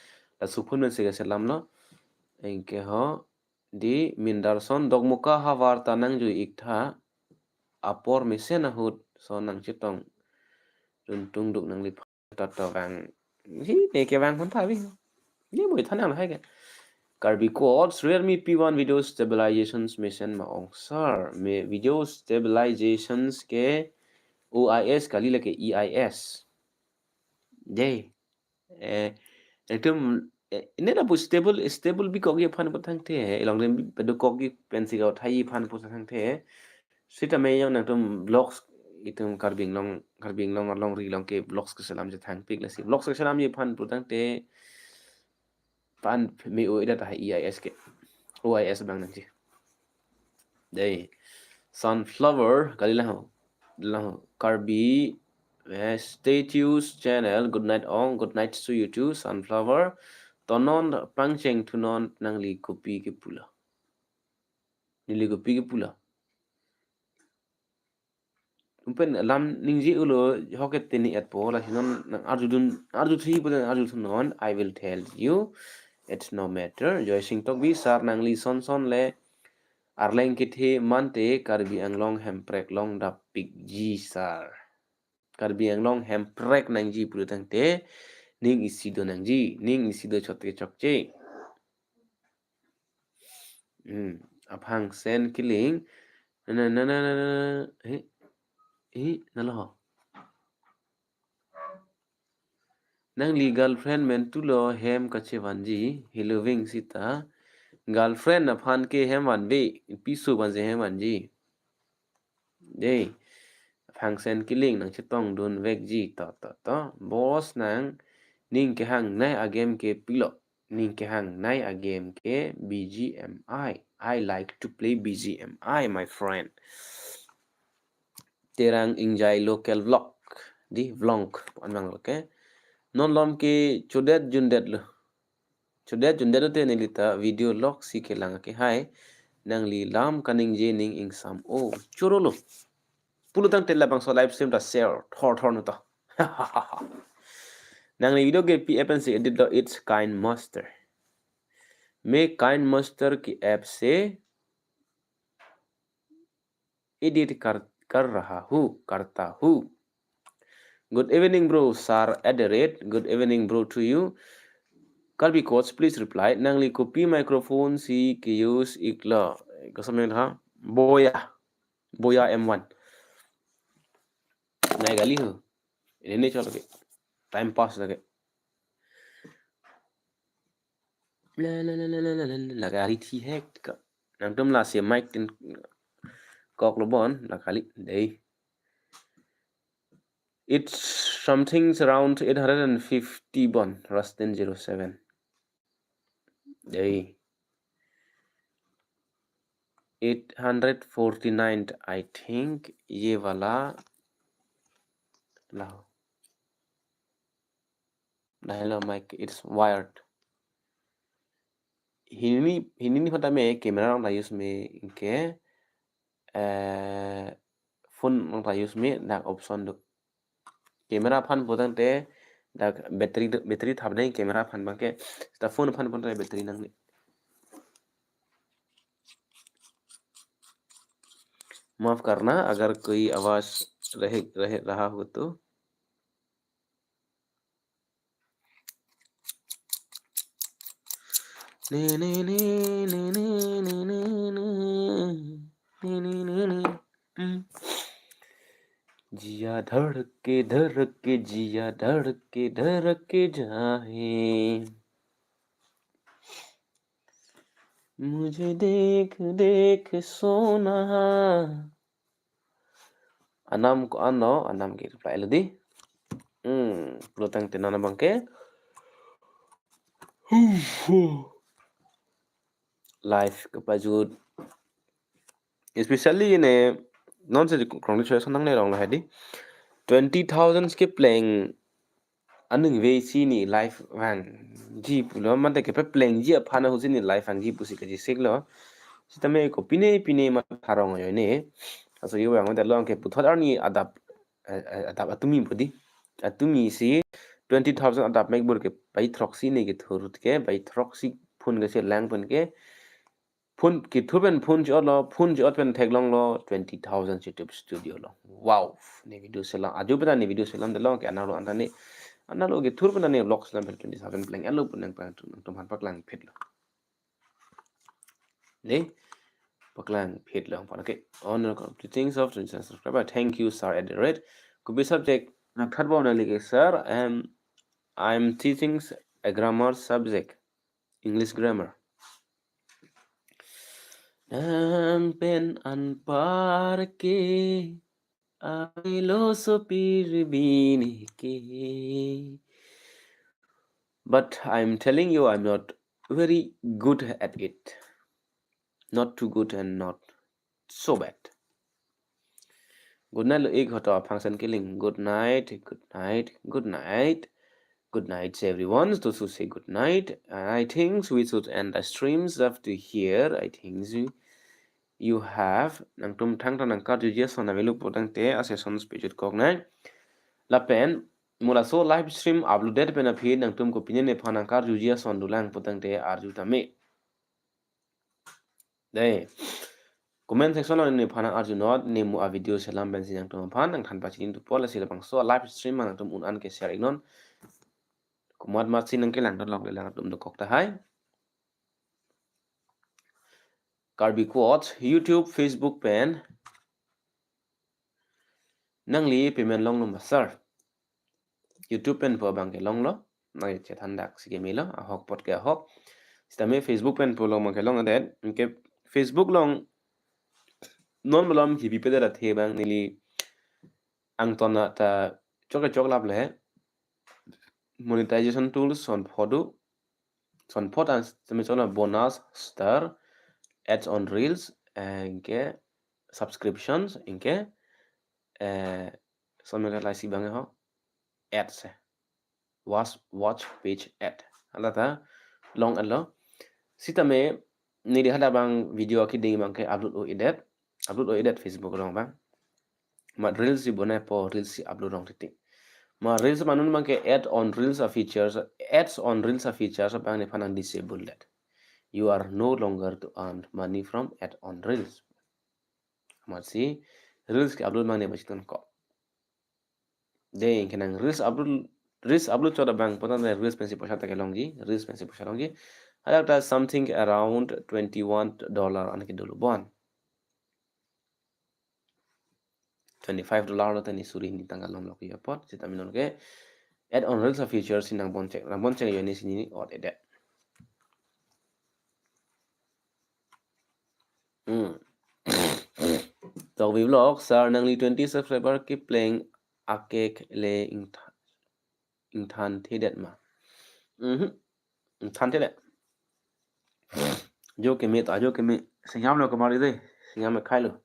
Laso phone pen sega selam lo. Anke ho. Di Mindarson Dokmoka havar ta nangjui iktha. Apor mesen ahut so nangchetong. Tuntung duk nangli pha-, ta to vang. Hi, ne kevang pon tha bi. Ne boi thanang hai ke. Karbi quotes, Realme P one video stabilizations mesen ma ong sir. Me video stabilizations ke O I S kali lake E I S. Dei. Eh, ekdom, eh, ne lapu stable, stable bikokji aphan pu thangthe, eh, along rem pedokokji pensi kauthai aphan pu thangthe, eh. Sita me yang nangtum vlogs itum Karbi Anglong, Karbi Anglong alongri along ke vlogs keselam je thangpik lasi. Vlogs keselamji aphan pu thangthe pan me o ida ta E I S ke. O I S bang nangji. Dei. Sunflower, kali lang ho. Lang ho. Karbi, eh, Statues Channel, good night ong, good night to you too, Sunflower. Tonon pangcheng thunon nangli kopi kepulo. Neli kopi kepulo. Umpen lam ningje ulo hoke tini etpo, lasi non nang arjudun, arjuthupo, arjuthunon, I will tell you. It's no matter. Joy Sing Tokbi, sir nangli son son le arleng kethe mante Karbi Anglong hemprek long dapikji sir. Karbi Anglong hemprek nangji pulo tangte ning isi do nangji, ning isi do chot ke chokche. Hmm, Aphangsen Kiling. Na, na, na, na, na, na. Hi, hi, nalo ho. Nangli girlfriend mentulo hem kachevanji, heloving sita. Girlfriend aphan ke hem vanve, piso vanse hem vanji. Dei, Aphangsen Kiling nangchetong dunvekji, to, to, to. Boss nang, ning kehangnei agame ke pilo. Ning kehangnei agame ke B G M I. I like to play B G M I, my friend. Terang Ingjai local vlog. Di vlog, anmang lo ke. Non lom ke chodet jundet lo. Chodet jundet lo te neli ta video log si kelang ke hai. Nangli lam kaningje ning ingsam o. Choro lo. Pulo tangte labangso live stream ta share thor thor no to. Nangli video ke pi app pensi edit lo, it's KineMaster. मैं KineMaster की app से edit कर, कर रहा हूँ, करता हूँ। Good evening, bro, sir at the rate. Good evening, bro, to you. Karbi Quotes, please reply. Nangli kopi microphone si ke-use iklo? Kosam yang ha? Boya. Boya M one. Nai kali ho. Ini ne chalo ke. Time pass lagi. La, la, la, la, la, la, la, la, la, gari thi hai ka. Nangtum lasi mic tin koklo bon, la kali, dei. It's something around eight hundred and fifty bon, Rustin zero seven. Dei. Eight hundred forty-nine, I think, ye wala. Lah. Dah lo mic, it's wired. Hini, hini ni phatame camera nang ta use me anke, eh, phone nang ta use me dak option do. Camera aphan putangte dak battery do, battery thap dei camera aphan abangke, seta phone aphan putangte battery nangne. माफ करना अगर कोई आवाज रहे, रहे, रहा हो तो। ने, ने, ने, ने, ने, ने, ने, ने, ने, ने, ने, ने, हम्म। जिया धड़के, धड़के, जिया धड़के, धड़के जाए। मुझे देख, देख सोना। Anam ko-an lo, anam ke reply lo dei. Hmm, pulotangte non abangke. Live kepajut. Especially ne, non si congratulation nangle rong lo hadi. Twenty thousand ke pleng aning ve si ne live vangji pulo, mate kepaplengji aphan ahut si ne live vangji pusi kachisiklo. Sitame kopine pine matha rong ajoine. Aso yo vang mate long ke puthot arni adap, eh, eh, adap atumi pu dei. Atumi si twenty thousand adap mek bur ke bai throksi ne kethur ahut ke, bai throksi phone keselang pen ke, phone kethur pen phone chot lo, phone chot pen theklonglo, twenty thousand YouTube Studio lo. Wow, ne video selam, ajo pen ne video selamde long ke, analo anta ne, analo kethur pen ne vlog selam pen twenty thousand pleng alo pen nang pang tum, tum han paklang phit lo. Ne? Paklang phit lo, okay. On the things of twenty subscriber. Thank you, sir, at the rate. Kopi subject, nang khat ba nang like, sir, um, I'm teaching a grammar subject, English grammar. Nang pen anpar ke, ailo sopir bini ke. But I'm telling you, I'm not very good at it. Not too good and not so bad. Good night lo, ik hoto aphan san kiling. Good night, good night, good night. Good night, everyone. Those who say good night. I think we should end the streams after here. I think you, you have. Nangtum thangta nang karjuji ason avelo putangte a session pejut kok nai. Lapen, mo laso live stream uploaded pen aphi nangtum kopine nephan nang karjuji ason dolang putangte arju tame. Dei. Comment section along nephan arjunot, ne mo a video selam pensi nangtum aphan nangthan pachini thupo, lasi labangso live stream nangtum un-an ke share iknon. Komat matsi nangkelang dot longle lang atum dokok tahai. Karbi Quotes, YouTube, Facebook pen nangli payment longlo ma sir? YouTube pen pu abangke longlo. Nang chethan dak si kemelo, ahok apot ke ahok. Sitame Facebook pen pu along abangke longledet. Anke Facebook along non malom hibi pede athe abang neli angton ta chok chok lap le. Monetization tools son photo. Son phot an sitame choklo bonus, star, ads on reels, eh, anke subscriptions, anke, eh, son me kalai si abang ho, ads, eh. Watch, watch page ad. Hala ta long alo. Sitame neli hala abang video akiding abangke upload o-edet. Upload o-edet Facebook along abang. Ma reels si bonai po, reels si upload rong titi. Ma reels manun abangke add on reels a features, ads on reels a features abang nephan nang disable det. You are no longer to earn money from add on reels. Amatsi reels ke upload abang ne bachiton ko. Dei, anke nang reels upload, reels upload chot abang putangte reels pensi poisa ta kelongji, reels pensi poisa longji. Hadak ta something around twenty-one dollar an ke dolo bon. Twenty-five dollar lo tani suri ni tanggal lom lok ya pot, sitame non ke add on reels a features si nang bon chek, nang bon chek yo ni si ni ot edet. Tokbi Vlog, sir, nangli twenty subscriber kepleng akek le ingtha-, ingthanthedet ma? Mhm. Ingthanthedet. Jo keme ta, jo keme. Singham lo kemari dei. Singham khailo.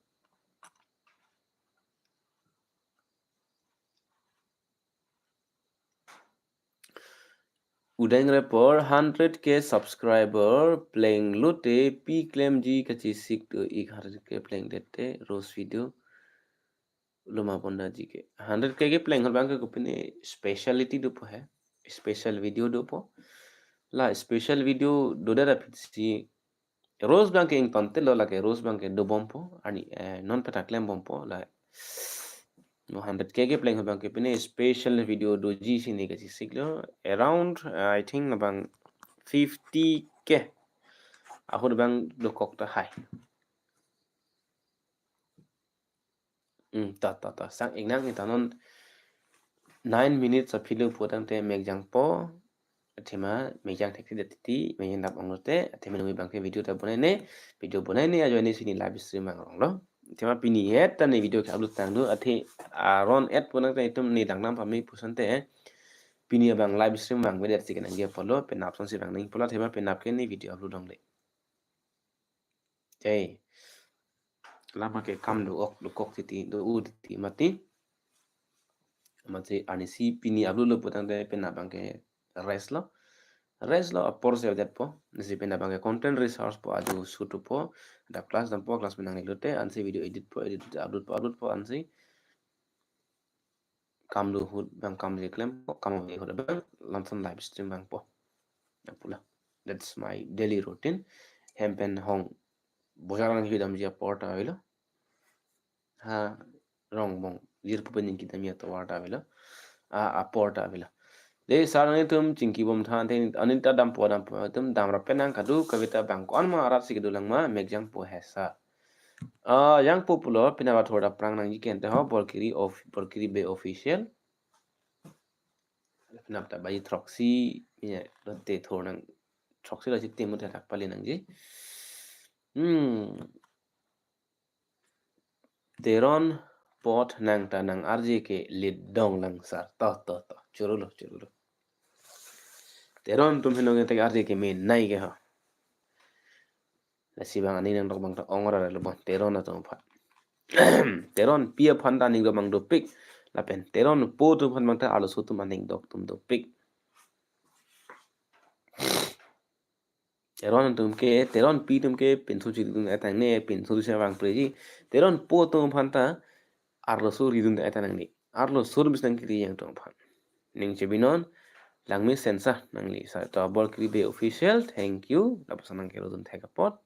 Udeng Report, hundred K subscriber plenglote pi klemji kachisik do ik, hundred K plengdet te roast video lo ma pondaji ke. Hundred K kepleng hor abang ke kopine speciality dopo he. Special video dopo. La special video dodet aphi si roast abang ke ingtontelo, lake roast abang ke dobompo, ani, eh, non peta klembompo, la. No, hundred K kepleng abang ke pine special video doji si ne kachisik lo. Around, eh, I think abang fifty K ahut abang dokok tahai. Hmm, ta, ta, ta. Sang ingnang ni ta non nine minutes aphi lo pu tangte mek jangpo. Athema mek jang thekthedet titi, mek jang dap onglote, athema nungji abang ke video ta bonaine, video bonaine ajoine si ne live stream vang ronglo. Athema pini het ta ne video ke upload tanglo, athe aron et pu tangte itum ne dangdam pame pu asonte, eh. Pini abang live stream vangvedet si kenangji apotlo, penap asonsi vang nangji apotlo, athema penap ke ne video upload longle. Jai. Lama ke kam do ok, dokok titi, do-u titi mati. Mati arnisi pini upload lo pu tangte penap abang ke rest lo. Rest lo, apor si avedetpo. Nisi penap abang ke content research po, adu shoot po. Adap class dampo, class pen nanglilote, ansi video edit po, edit po, upload po, upload po, ansi kam do ahut abang kam je klempo, kam ave ahut abang lamson live stream vangpo. Apula. That's my daily routine. Hem pen hong bojar nangkedamji apor ta avelo. Ha, rong bong jirpo pen nangkedamji atovar ta avelo. A, apor ta avelo. Dei sir, nanglitum chingki bomtha, anita dampo, dampo, itum damrap penang, kadokave ta abang ko-an ma arat si kedolang ma, mek jangpo he sir. Ah, jangpo pulo, penap athor ta prang nangji kente ho, Bolkiri of, Bolkiri Bey Official. Penap ta baji throksi, ya, lote thor nang, throksi lo chitim mo thak pali nangji. Hmm. Teron apot nang ta nang-arje ke ledong lang sir. To, to, to. Chorolo, chorolo. Teron atum henong te arje ke menei ke ho. Lasi abang aning nangdok abang ta ong ra lo abang Teron atum aphan. Teronpi aphan ta aning do abang dopik. Lapen Teronpo atum aphan abang ta arloso atum aning dok atum dopik. Teron atum ke, Teronpi atum ke pinso chiri dun etang ne, pinso si vangpreji. Teronpo atum aphan ta arloso ridun etang ne. Arloso rum si nangkiri yang atum aphan. Ning chebinon, langmesen sir nangli. Sir, to Bolkiri Bey Official, thank you. Lapuson nangkerudun thek apot.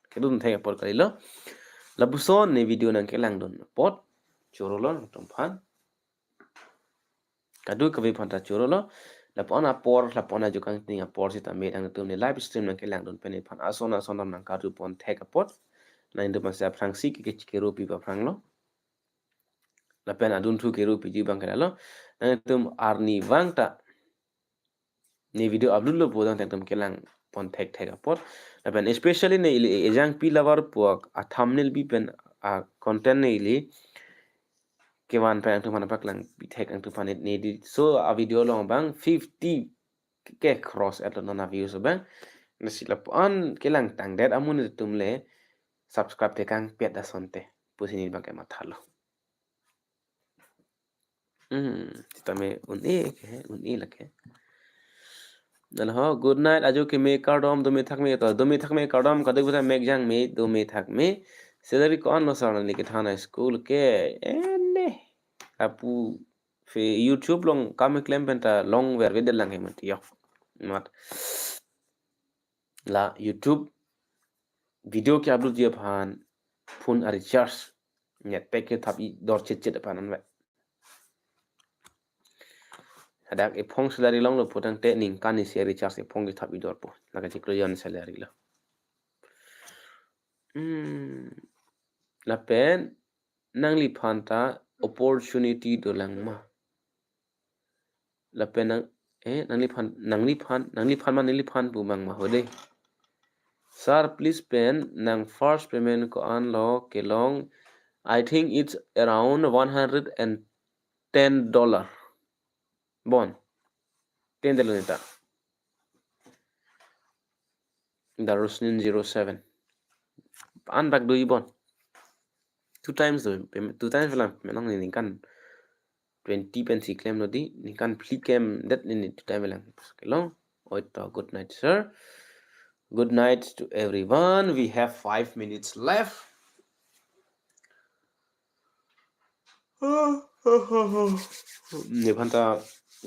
Kerudun thek apot kalilo. Lapuson ne video nangkelangdun apot. Chorolo nangtumphan. Kadokave aphan ta chorolo. Lapu-an apor, lapu-an ajo kangting apor sitame nangtum ne live stream nangkelangdun pen nephan ason ason ram nangkarju pon thek apot. Nangtum aphan si aphrangsi ke, ke, kerupi aphrang lo. Lapen adunthu kerupiji abang ke lalo. Nangtum arnivang ta ne video upload lo pu tangte nangtum kelang pon thekthek apot. Lapen especially ne ili ejangpi lavar puak a thumbnail bi pen a content ne ili kevan pen nangtum aphan paklangpi thek nangtum aphan ne di so a video along abang fifty K cross etlo non a views abang. Lasi lapu-an kelangtangdet amonit atum le subscribe tekangpet asonte pusi ne abang ke mathalo. Hmm, sitame un-e ke, un-e lake. Nalo ho, good night, ajo keme kardom, dome thakme to, dome thakme kardom, kadokave ta mek jangme, dome thakme. Salary ko-an lo sir nangli kethan a school ke, ene. Lapu fe YouTube along kam keklem pen ta longvervedet lang he mati yo. Mat. La YouTube video ke-uploadji aphan phone a recharge net pack kethap-i dor chitchit aphan anvet. Hadak ephong salary longlo pu tangte ningkan isi recharge ephong kethap-i dorpo. Lake chiklo jon salary lo. Hmm. Lapen nangliphan ta opportunity dolang ma? Lapen nang, eh, nangliphan, nangliphan, nangliphan ma nangliphan pu abang ma ho dei. Sir, please pen nang first payment ko-an lo kelong I think it's around one hundred and ten dollar. Bon. Ten dollar neta. Darusnin zero seven. An dak do ibon. Two times do, pem-, two times lang, menang ni ningkan twenty pensi klemlo di, ningkan phli klemdet ni ni two time lang. Kelong, oi to, good night, sir. Good night to everyone. We have five minutes left. Nephanta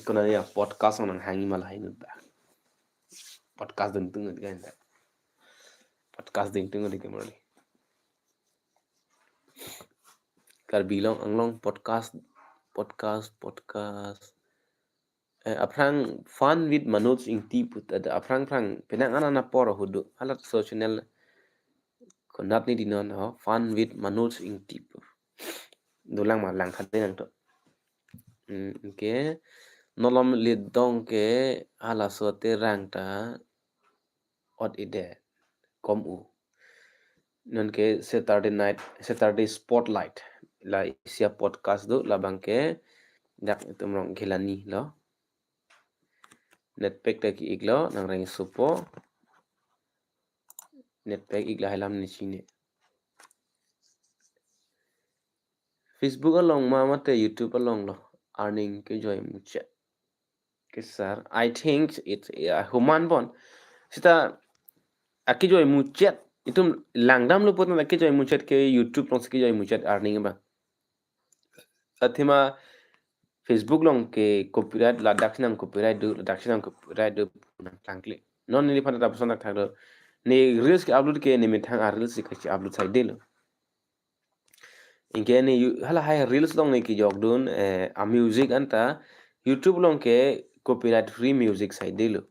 kona ya podcast nang hangi malah ini dah. Podcast dengtung kan dah. Podcast dengtung di kamar di. Karbi Anglong, Anglong podcast, podcast, podcast. Eh, aphrang Fun with Manoj Ingti put ada aphrang phrang penang anan apor hudu. Halat so channel konat ni dinon ho, Fun with Manoj Ingti pu. Dolang ma lang khat nang to. Hmm, okay. Nolom lidong ke halaso te rang ta ot ide kom u. Non ke Saturday night, Saturday spotlight. La isi a podcast do, labang ke dak itum rong gelani lo. Net pack ta ki-ik lo, nang reng supo. Net pack ik la helam ni chini. Facebook along ma mate YouTube along lo. Earning kejoi muchet. Ke sir, I think it, yeah, human bon. Sita akejoi muchet. Itum langdamlo put na akejoi muchet ke YouTube along si kejoi muchet earning ba. Athema Facebook along ke copyright, ladak si nang copyright do, ladak si nang copyright do, nang klangkle. Non neliphan ta puson thakthak do. Ne reels ke upload ke ne methang a reels ke upload saidelo. Anke ne yu-, hala hai reels along ne kejokdun, eh, a music anta YouTube along ke copyright free music saidelo.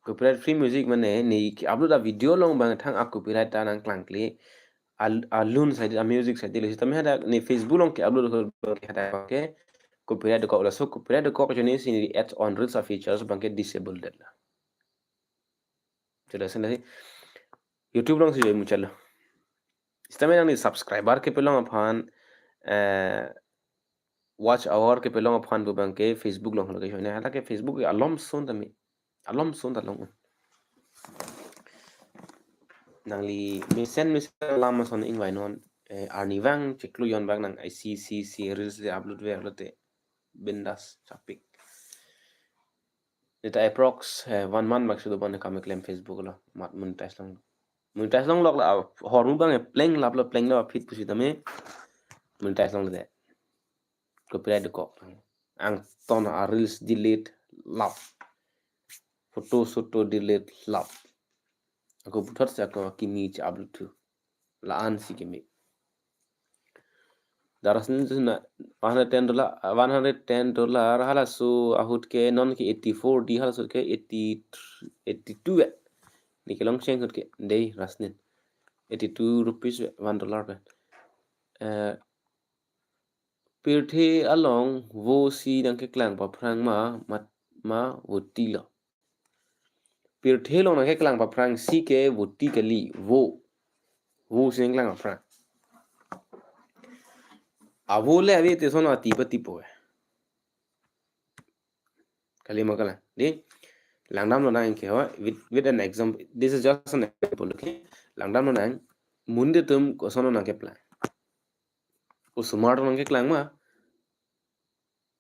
Copyright free music mane ne ke-upload a video along bang thang a copyright ta nang klangkle, a, a lun saide, a music saidelo. Sitame hadak ne Facebook along ke-upload ke hadak ke copyright dokok, laso copyright dokok joni si ne ads on reels a features bang ke disable det la. Jelas na si YouTube along si joi muchet lo. Sitame nang ne subscriber kepalong aphan, eh, watch hour kepalong aphan pu bang ke Facebook along lo ke joi ne. Hala ke Facebook ke alom son tame. Alom son ta long. Nangli mesen mesen lam ason ingvai non, eh, arnivang chiklo yon bang nang isi isi reels le upload ver lote. Bindas chapik. Neta approx, eh, one month bak sudah bang kam klem Facebook lo. Mat monetize long. Monetize longlok la, ah, hormu bang, eh, pleng lap lo, pleng lo, aphi pusitame monetize longle. Copyright dokok. Angton a reels delete lap. Photo soto delete lap. Ako puthot si ako kimi che-upload thu. La-an si kimi. Darasnin tu na one hundred ten dollar, one hundred ten dollar halaso ahut ke non ke eighty-four di, halaso ke eighty, eighty-two ya. Ne kelong cheng ahut ke dei rasnin. Eighty-two rupees ya, one dollar pe. Eh, pirthe along vo si nangkeklang paphrang ma, mat, ma voti lo. Pirthe along nangkeklang paphrang si ke voti kali, vo. Vo si nangkeklang paphrang. Avo le ave te son ati patipo. Kali ma kalang. Di, langdam lonang ke ho, with, with an example. This is just an example, okay? Langdam lonang, monit atum koson nangkeplang. Osomar nangkeklang ma,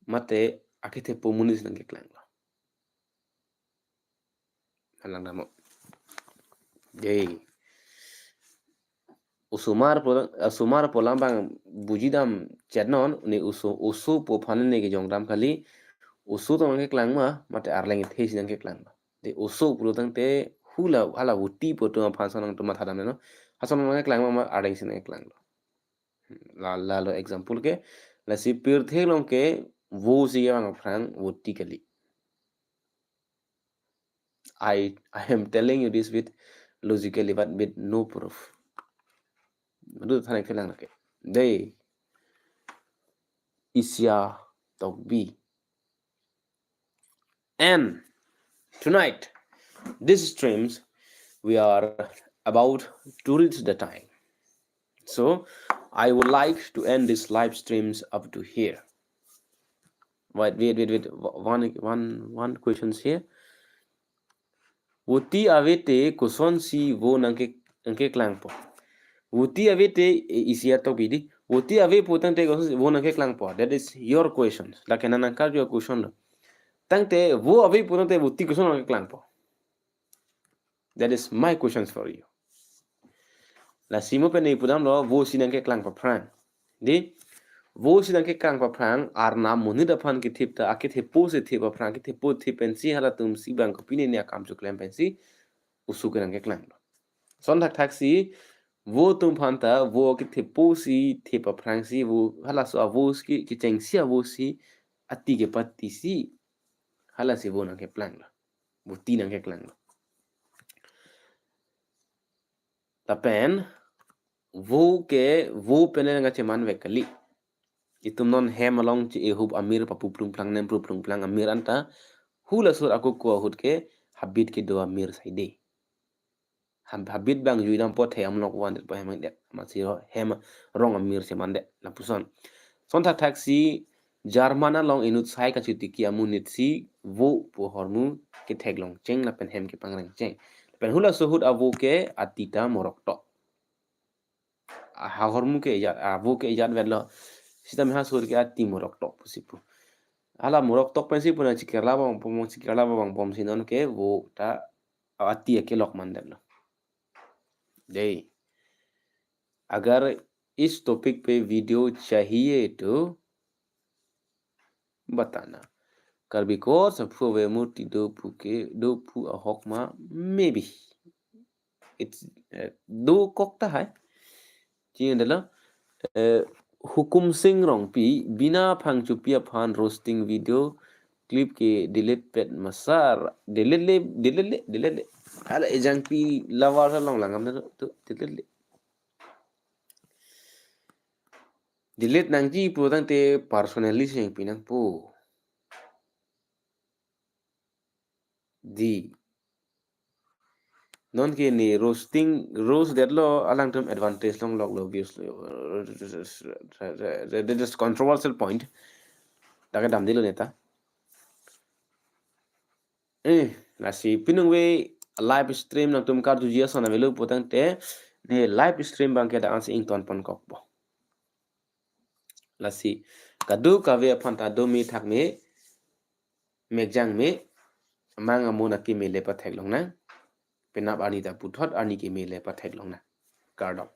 mate akethepo monit nangkeklang lo. Langdam mo. Dei. Osomar pu, osomar pu alam bang bujidam chetnon, ne oso, oso pu aphan ne kejongdam kali, oso atum nangkeklang ma, mate arleng ethe si nangkeklang ma. Dei oso pulotangte hula hala voti pu atum aphan son nangtum mathadam no. Hason nangkeklang ma, ma arleng si nangkeklang lo. La, lalo example ke, lasi pirthe along ke vo si kevang aphrang voti kali. I, I am telling you this with logically, but with no proof. Madu thanek thelang lake. Dei. Isi a tokbi. And tonight, these streams, we are about to reach the time. So I would like to end this live streams up to here. Wait, wait, wait, wait. One, one, one questions here. Voti ave te kosonsi vo nangke, nangkeklangpo? Voti ave te, e, isi atok bidi. Voti ave putangte kosonsi vo nangkeklangpo? That is your questions. Lake nang nangkarju a-question lo. Tangte vo ave putangte voti koson nangkeklangpo? That is my questions for you. Lasi mo pen ipudamlo, vosi nangkeklang paphrang. Di, vosi nangkeklang paphrang, Arnam monit aphan kethip ta, akethepo si thip paphrang, akethepo thip pensi halatumsi bang kopine ne akam choklem pensi, oso ke nangkeklanglo. Son thakthaksi, vo atum aphan ta, vo akethepo si thip paphrangsi, vo halaso avo si, kechengsi avo si, ati kepatisi, halasi vo nangkeklanglo. Voti nangkeklanglo. Lapen, vo ke, vo pen nangkacheman vek kali. Itum non hem along che-ehup amir papu plungplang, nem pu plungplang amir anta, hula sur ako ko ahut ke, habit kedo amir saide. Hab-, habit bang juidam po the amlok van det po hem det. Amatsi ro hem rong amir cheman det. Lapuson. Son thakthaksi German along inut sai kachotiki amonit si vo pu ahormu ketheklong cheng lapen hem kepangreng cheng. Lapen hulaso ahut avo ke ati ta morok tok. Ahormu ke ejat, avo ke ejat vetlo. Sitame ha sur ke ati morok tok pusi pu. Hala morok tok pensi pu nangchikirla bang pom, chikirla bang pom si non ke vo ta ati akelok mandetlo. Dei. अगर इस टॉपिक पे वीडियो चाहिए तो बताना. Karbi Kor saphu ave murti do pu ke, do pu ahok ma, maybe. It's, eh, do kok ta hai. Chini dala, eh, Hukum Singh Rongpi, Bina Phangchopi aphan roasting video clip ke delete pet ma sir. Delete le, delete le, delete le. Hala ejangpi lover sa long langam na to, delete le. Delete nangji putangte personally si jangpi nangpo. Di. Non ke ne roasting, roast detlo alangtum advantage longloklo views lo. That is controversial point. Dak damdelo neta. Eh, lasi pinungve live stream nangtum karjuji ason avelo putangte ne live stream bang ke dak ansi ington pon kokpo. Lasi kadokave aphan ta dome thakme, mekjangme, amang amun akeme le patheklong nang. Penap arni ta puthot arni keme le patheklong nang. Kardom.